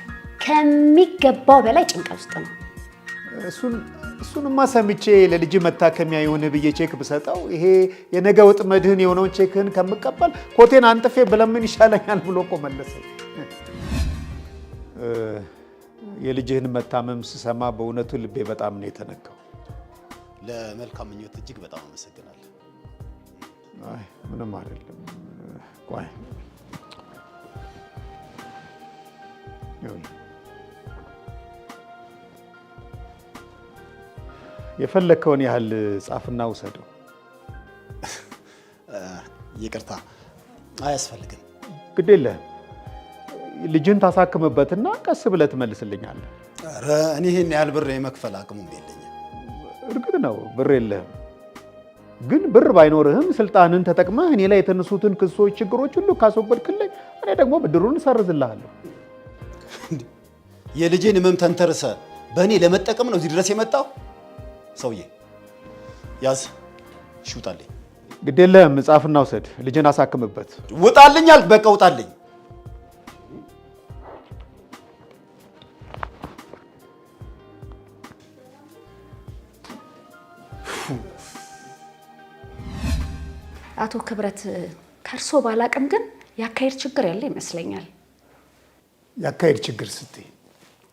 ከሚገባው በላይ ጭንቀት ውስጥ ነው። እሱንማ ሰምቼ ለልጅ መታከሚያ የሆነ ብዬ ቼክ ብሰጠው ይሄ የነገ ወጥመድህን የሆነውን ቼክህን ከምቀበል ኮቴን አንጥፌ ብለምን ይሻለኛል ብሎ እኮ መለሰኝ። የልጅህን መታመም ስሰማ በእውነቱ ልቤ በጣም ነው የተነካው። ለመልካም ምኞት እጅግ በጣም አመሰግናለሁ። አይ ምንም አይደለም። ቆይ የፈለከውን ያህል ጻፍና ውሰደው። ይቅርታ፣ አያስፈልግም። ግድ የለህም። ልጅህን ታሳክምበትና ቀስ ብለህ ትመልስልኛለህ። ኧረ እኔ ይሄን ያህል ብር የመክፈል አቅሙም የለኝም። እርግጥ ነው ብር የለህም። ግን ብር ባይኖርህም ስልጣንን ተጠቅመህ እኔ ላይ የተነሱትን ክሶች፣ ችግሮች ሁሉ ካስወገድክልኝ እኔ ደግሞ ብድሩን እሰርዝልሃለሁ። የልጄን ህመም ተንተርሰህ በእኔ ለመጠቀም ነው እዚህ ድረስ የመጣው? ሰውዬ ያዝ፣ እሺ ውጣልኝ። ግድ የለህም፣ ጻፍና ውሰድ። ልጅን አሳክምበት። ውጣልኝ አልክ፣ በቃ ውጣልኝ። አቶ ክብረት ከእርሶ ባላቅም ግን የአካሄድ ችግር ያለ ይመስለኛል። የአካሄድ ችግር ስትይ?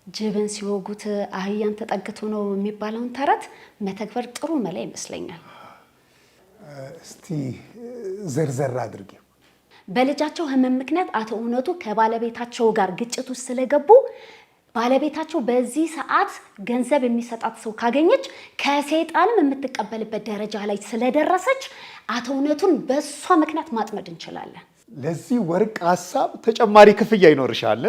ጅብን ሲወጉት አህያን ተጠግቶ ነው የሚባለውን ተረት መተግበር ጥሩ መላ ይመስለኛል። እስቲ ዘርዘር አድርጊው። በልጃቸው ህመም ምክንያት አቶ እውነቱ ከባለቤታቸው ጋር ግጭት ውስጥ ስለገቡ ባለቤታቸው በዚህ ሰዓት ገንዘብ የሚሰጣት ሰው ካገኘች ከሰይጣንም የምትቀበልበት ደረጃ ላይ ስለደረሰች አቶ እውነቱን በእሷ ምክንያት ማጥመድ እንችላለን። ለዚህ ወርቅ ሀሳብ ተጨማሪ ክፍያ ይኖርሻል።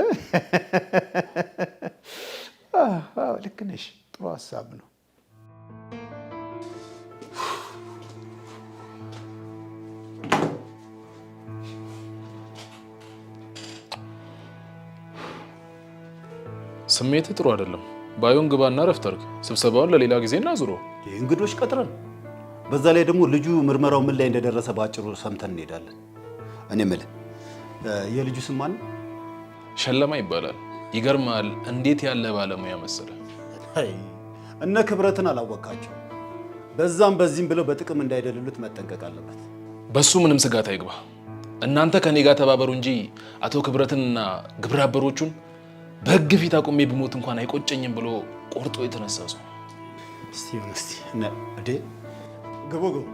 ልክ ነሽ። ጥሩ ሀሳብ ነው። ስሜት ጥሩ አይደለም። ባዮን ግባና እረፍት አድርግ። ስብሰባውን ለሌላ ጊዜ እናዙሮ። እንግዶች ቀጥረን፣ በዛ ላይ ደግሞ ልጁ ምርመራው ምን ላይ እንደደረሰ በአጭሩ ሰምተን እንሄዳለን። እኔ የምልህ የልጁ ስም ማን ነው? ሸለማ ይባላል። ይገርማል። እንዴት ያለ ባለሙያ መሰለ። እነ ክብረትን አላወቃቸው። በዛም በዚህም ብለው በጥቅም እንዳይደልሉት መጠንቀቅ አለበት። በሱ ምንም ስጋት አይግባ። እናንተ ከኔ ጋር ተባበሩ እንጂ አቶ ክብረትንና ግብረ አበሮቹን በህግ ፊት አቁሜ ብሞት እንኳን አይቆጨኝም ብሎ ቆርጦ የተነሳ ሰው። እስቲ እስቲ ግቡ ግቡ።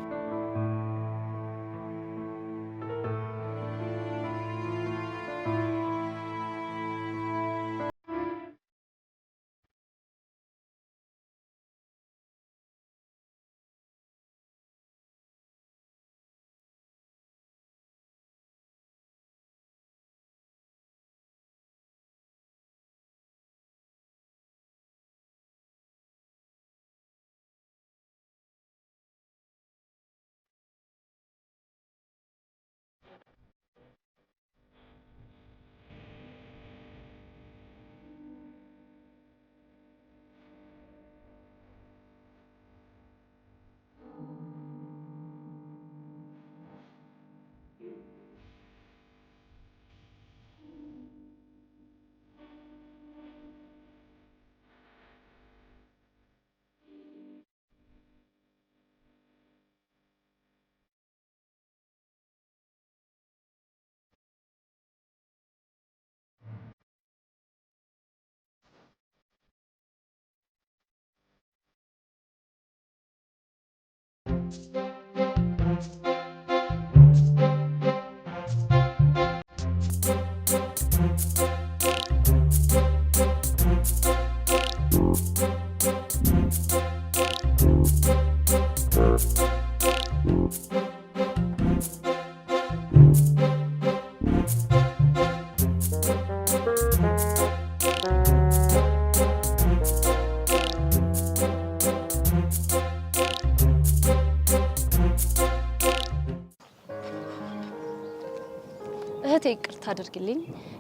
እህቴ ይቅርታ አድርግልኝ።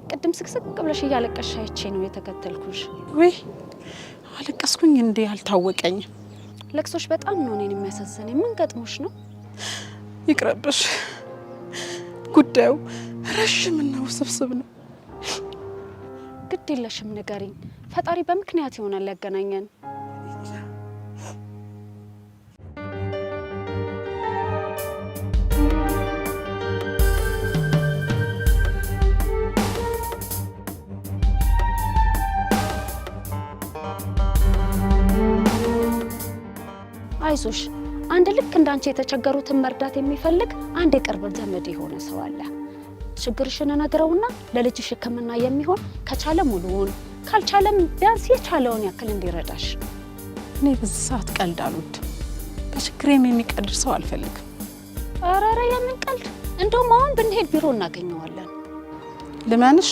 ቅድም ስቅስቅ ብለሽ እያለቀስሽ አይቼ ነው የተከተልኩሽ። ውይ አለቀስኩኝ እንዴ? አልታወቀኝም። ለቅሶሽ በጣም ነው እኔን የሚያሳዝነኝ። ምን ገጥሞሽ ነው? ይቅረብሽ። ጉዳዩ ረዥምና ውስብስብ ነው። ግድ የለሽም ንገሪኝ። ፈጣሪ በምክንያት ይሆናል ያገናኘን። አይዞሽ፣ አንድ ልክ እንዳንቺ የተቸገሩትን መርዳት የሚፈልግ አንድ የቅርብ ዘመድ የሆነ ሰው አለ። ችግርሽን እነግረውና ለልጅሽ ሕክምና የሚሆን ከቻለ ሙሉውን ካልቻለም ቢያንስ የቻለውን ያክል እንዲረዳሽ። እኔ በዚህ ሰዓት ቀልድ አልወድም። በችግሬም የሚቀልድ ሰው አልፈልግም። ኧረ ኧረ የምን ቀልድ! እንደውም አሁን ብንሄድ ቢሮ እናገኘዋለን። ልመንሽ፣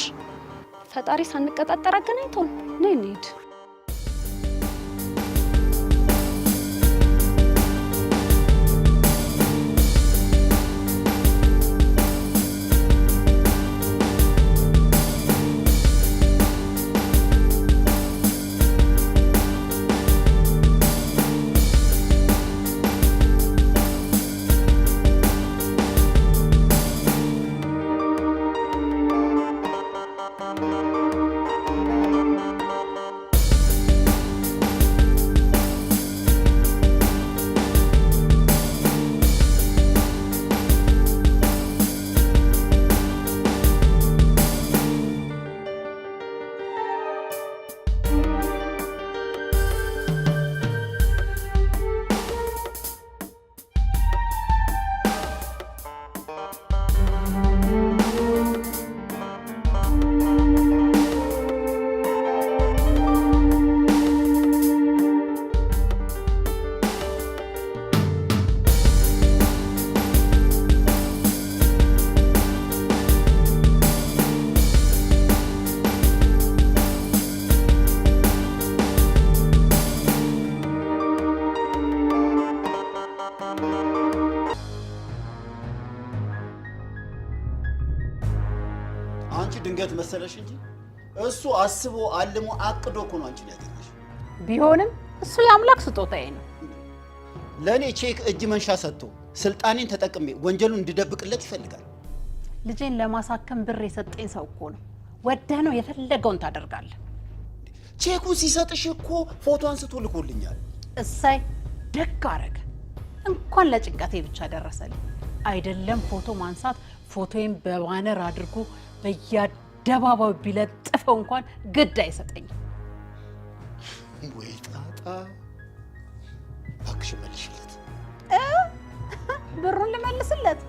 ፈጣሪ ሳንቀጣጠር አገናኝቶን። ነይ እንሂድ። አንቺ ድንገት መሰለሽ እንጂ እሱ አስቦ አልሞ አቅዶ እኮ ነው አንቺን ያገኘሽ። ቢሆንም እሱ የአምላክ ስጦታዬ ነው። ለእኔ ቼክ እጅ መንሻ ሰጥቶ ስልጣኔን ተጠቅሜ ወንጀሉን እንድደብቅለት ይፈልጋል። ልጄን ለማሳከም ብር የሰጠኝ ሰው እኮ ነው። ወደህ ነው የፈለገውን ታደርጋለህ። ቼኩ ሲሰጥሽ እኮ ፎቶ አንስቶ ልኮልኛል። እሰይ ደግ አረገ። እንኳን ለጭንቀቴ ብቻ ደረሰልኝ። አይደለም ፎቶ ማንሳት፣ ፎቶዬን በ banner አድርጎ በየአደባባዩ ቢለጥፈው እንኳን ግድ አይሰጠኝም። ወይ ጣጣ! እባክሽ መልሽለት። ብሩን ልመልስለት?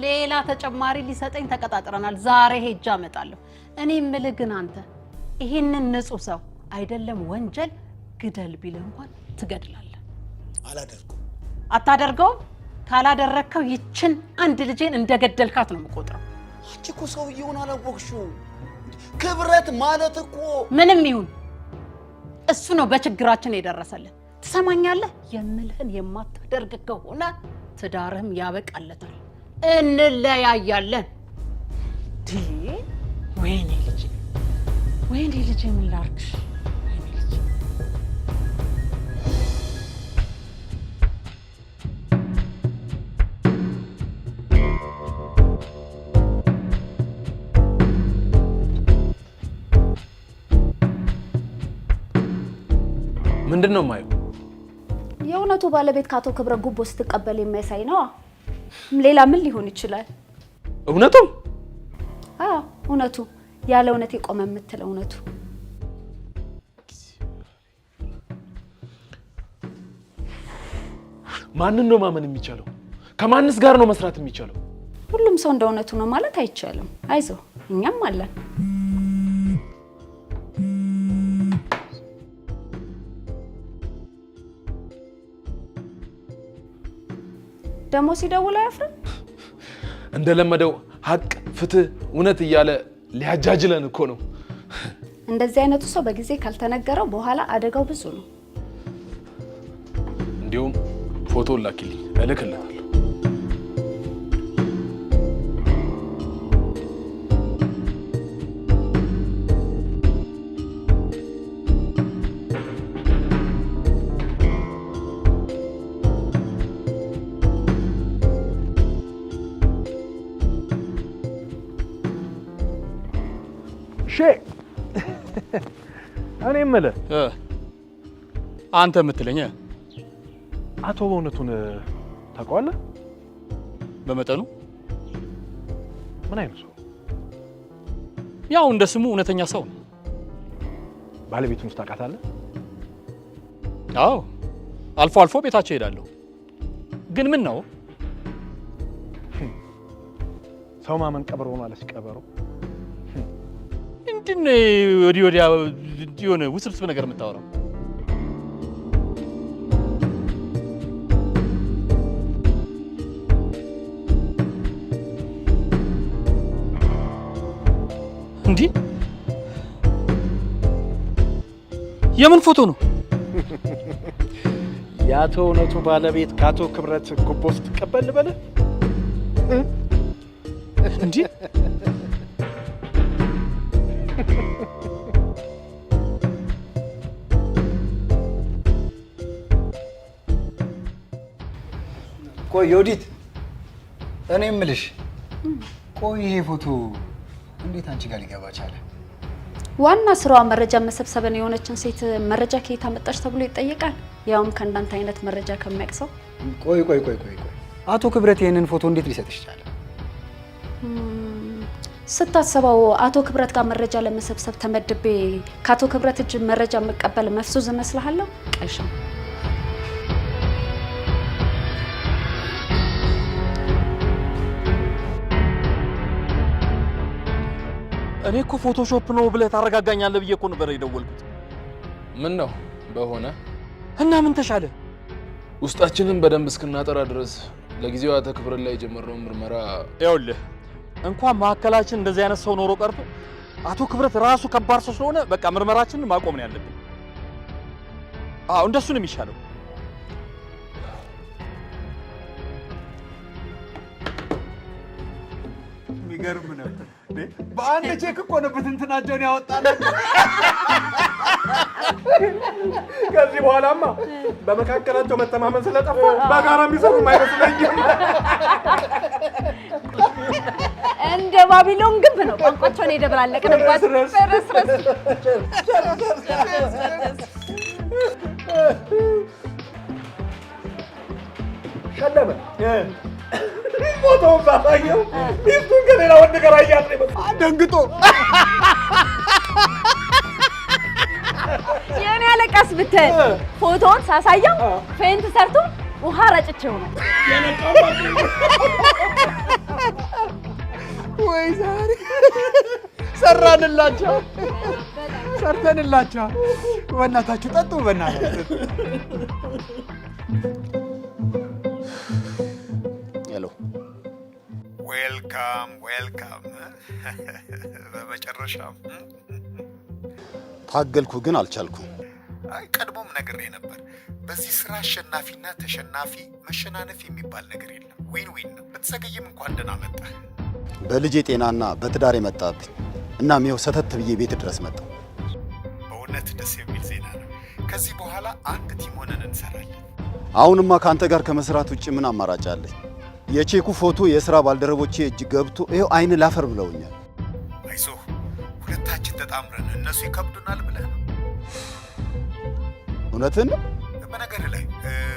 ሌላ ተጨማሪ ሊሰጠኝ ተቀጣጥረናል። ዛሬ ሄጄ አመጣለሁ። እኔ የምልህ ግን አንተ ይህንን ንጹህ ሰው አይደለም ወንጀል ግደል ቢልህ እንኳን ትገድላለህ። አላደርገውም። አታደርገውም? ካላደረግከው ይችን አንድ ልጄን እንደገደልካት ነው የምቆጥረው። አንቺ እኮ ሰውየውን አላወቅሽውም። ክብረት ማለት እኮ ምንም ይሁን እሱ ነው በችግራችን የደረሰልን። ትሰማኛለህ? የምልህን የማታደርግ ከሆነ ትዳርህም ያበቃለታል፣ እንለያያለን። ወይኔ ልጄ፣ ወይኔ ልጄ፣ ምን ላድርግሽ? ወይኔ ልጄ። ምንድን ነው የማየው? የእውነቱ ባለቤት ከአቶ ክብረት ጉቦ ስትቀበል የሚያሳይ ነዋ። ሌላ ምን ሊሆን ይችላል? እውነቱ? አዎ እውነቱ፣ ያለ እውነት የቆመ የምትለው እውነቱ። ማንን ነው ማመን የሚቻለው? ከማንስ ጋር ነው መስራት የሚቻለው? ሁሉም ሰው እንደ እውነቱ ነው ማለት አይቻልም። አይዞህ፣ እኛም አለን። ደግሞ ሲደውል አያፍርም። እንደለመደው ሀቅ፣ ፍትህ፣ እውነት እያለ ሊያጃጅለን እኮ ነው። እንደዚህ አይነቱ ሰው በጊዜ ካልተነገረው በኋላ አደጋው ብዙ ነው። እንዲሁም ፎቶ ላኪልኝ፣ እልክለታለሁ። እኔ የምልህ አንተ የምትለኝ አቶ በእውነቱን ታውቀዋለህ? በመጠኑ። ምን አይነት ሰው? ያው እንደ ስሙ እውነተኛ ሰው ነው። ባለቤቱን ታውቃታለህ? አዎ፣ አልፎ አልፎ ቤታቸው እሄዳለሁ። ግን ምን ነው ሰው ማመን ቀብር ሆኗል አለች ቀበሮ። ምንድን ነው ወዲህ ወዲያ የሆነ ውስብስብ ነገር የምታወራው? እንዲህ የምን ፎቶ ነው? የአቶ እውነቱ ባለቤት ከአቶ ክብረት ጉቦ ስትቀበል ልበልህ? እንዲህ ቆይ ዮዲት፣ እኔ የምልሽ ቆይ ይሄ ፎቶ እንዴት አንቺ ጋር ሊገባ ቻለ? ዋና ስራዋ መረጃ መሰብሰብን የሆነችን ሴት መረጃ ከየት አመጣሽ ተብሎ ይጠየቃል። ያውም ከእንዳንተ አይነት መረጃ ከሚያውቅ ሰው። ቆይ ቆይ ቆይ ቆይ ቆይ አቶ ክብረት ይሄንን ፎቶ እንዴት ሊሰጥሽ ቻለ? ስታስበው አቶ ክብረት ጋር መረጃ ለመሰብሰብ ተመድቤ ከአቶ ክብረት እጅ መረጃ መቀበል መፍሱዝ እመስልሃለሁ? ቀሻ እኔ እኮ Photoshop ነው ብለህ ታረጋጋኛለህ ብዬ እኮ ነበር የደወልኩት። ምን ነው በሆነ እና ምን ተሻለ? ውስጣችንን በደንብ እስክናጠራ ድረስ ለጊዜው አቶ ክብረት ላይ የጀመርነውን ምርመራ ይኸውልህ፣ እንኳን መካከላችን እንደዚህ አይነት ሰው ኖሮ ቀርቶ አቶ ክብረት ራሱ ከባድ ሰው ስለሆነ በቃ ምርመራችንን ማቆም ነው ያለብን። አዎ እንደሱ ነው የሚሻለው። የሚገርም ነው። በአንድ ቼክ እኮ ነው ብትንትናቸውን ያወጣላቸው። ከዚህ በኋላማ በመካከላቸው መተማመን ስለጠፋ በጋራ የሚሰሩም አይመስለኝም። እንደው የባቢሎን ግንብ ነው ቋንቋቸውን የደበላለቅንባት። ፍርስርስ። ሸለመ ፎቶውን ሳሳየው ሚስቱን ከሌላ ወንድ ጋር አያት ነው ደንግጦ። የኔ አለቃስ ብትል ፎቶውን ሳሳየው faint ሰርቶ ውሃ ረጭቼው ነው። ወይ ዛሬ ሰራንላቸው፣ ሰርተንላቸዋል። በእናታችሁ ጠጡ፣ በእናታችሁ። Hello። Welcome, welcome። በመጨረሻም ታገልኩ ግን አልቻልኩም። አይ፣ ቀድሞም ነግሬህ ነበር። በዚህ ስራ አሸናፊና ተሸናፊ፣ መሸናነፍ የሚባል ነገር የለም። Win win ነው። ብትዘገይም እንኳን ደህና መጣህ። በልጄ ጤናና በትዳር የመጣብኝ፣ እናም ይኸው ሰተት ብዬ ቤት ድረስ መጣሁ። በእውነት ደስ የሚል ዜና ነው። ከዚህ በኋላ አንድ team ሆነን እንሰራለን። አሁንማ ከአንተ ጋር ከመስራት ውጭ ምን አማራጭ አለኝ? የቼኩ ፎቶ የስራ ባልደረቦቼ እጅ ገብቶ ይኸው አይን ላፈር ብለውኛል። አይዞህ፣ ሁለታችን ተጣምረን እነሱ ይከብዱናል ብለህ ነው። እውነትን ነው። በነገር ላይ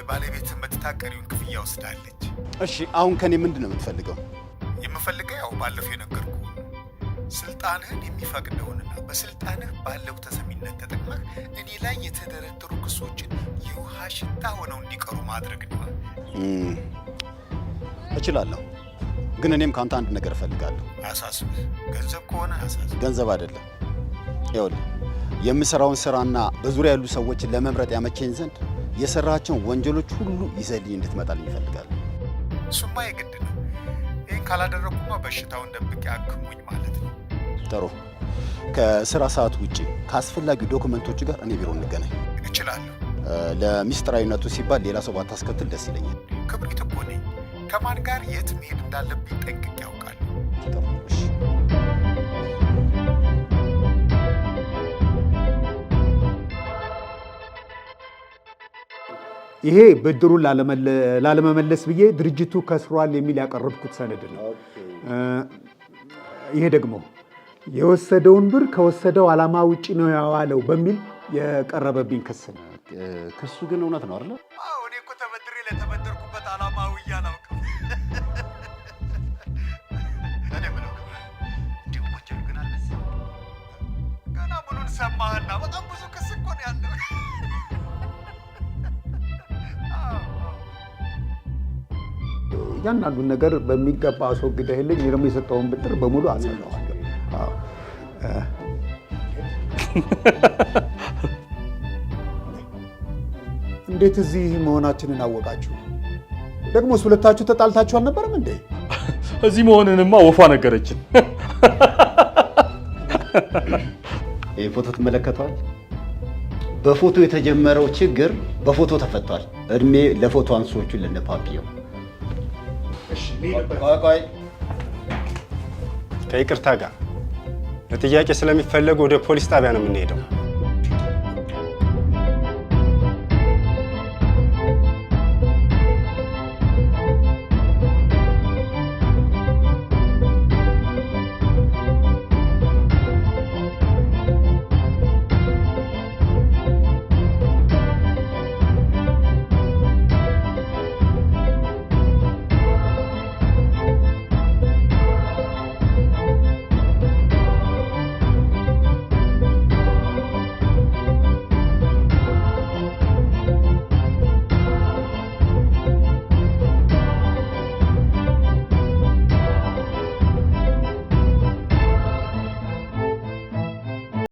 ባለቤትህ መጥታ ቀሪውን ክፍያ ወስዳለች። እሺ፣ አሁን ከኔ ምንድን ነው የምትፈልገው? የምፈልገው ያው ባለፈው የነገርኩህን፣ ስልጣንህን የሚፈቅደውንና በስልጣንህ ባለው ተሰሚነት ተጠቅመህ እኔ ላይ የተደረደሩ ክሶችን የውሃ ሽታ ሆነው እንዲቀሩ ማድረግ ነው። እችላለሁ፣ ግን እኔም ከአንተ አንድ ነገር እፈልጋለሁ። አያሳስብህ። ገንዘብ ከሆነ አያሳስብህ። ገንዘብ አይደለም። ይኸውልህ፣ የምሰራውን ስራና በዙሪያ ያሉ ሰዎችን ለመምረጥ ያመቸኝ ዘንድ የሰራቸውን ወንጀሎች ሁሉ ይዘህልኝ እንድትመጣልኝ እፈልጋለሁ። እሱማ የግድ ነው። ይህን ካላደረግኩማ በሽታውን ደብቄ አክሙኝ ማለት ነው። ጥሩ። ከስራ ሰዓት ውጪ ከአስፈላጊው ዶክመንቶች ጋር እኔ ቢሮ እንገናኝ። እችላለሁ። ለሚስጥራዊነቱ ሲባል ሌላ ሰው ባታስከትል ደስ ይለኛል። ክብሪት እኮ ነኝ። ከማን ጋር የት መሄድ እንዳለብኝ ጠንቅቄ አውቃለሁ። ጥሩ። እሺ። ይሄ ብድሩን ላለመመለስ ብዬ ድርጅቱ ከስሯል የሚል ያቀረብኩት ሰነድ ነው። ይሄ ደግሞ የወሰደውን ብር ከወሰደው ዓላማ ውጭ ነው ያዋለው በሚል የቀረበብኝ ክስ ነው። ክሱ ግን እውነት ነው አይደለ? አዎ፣ እኔ እኮ ተበድሬ ለተበደርኩበት ዓላማ ውዬ አላውቅም። እኔ የምለው ክብረ፣ እንዲሁ ወንጀሉ ግን አልመሰለኝም። ገና ምኑን ሰማህና? በጣም ብዙ ክስ እኮ ነው ያለው። እያንዳንዱን ነገር በሚገባ አስወግደህልኝ እኔ ደግሞ የሰጠውን ብድር በሙሉ አጸደዋለሁ። አዎ። እንዴት እዚህ መሆናችንን አወቃችሁ? ደግሞስ ሁለታችሁ ተጣልታችሁ አልነበረም እንዴ? እዚህ መሆንንማ ወፏ ነገረችን። ይህ ፎቶ ትመለከተዋል። በፎቶ የተጀመረው ችግር በፎቶ ተፈቷል። እድሜ ለፎቶ አንሶቹ ለነ ፓፒዮ። ቆይ ቆይ፣ ከይቅርታ ጋር ለጥያቄ ስለሚፈለጉ ወደ ፖሊስ ጣቢያ ነው የምንሄደው።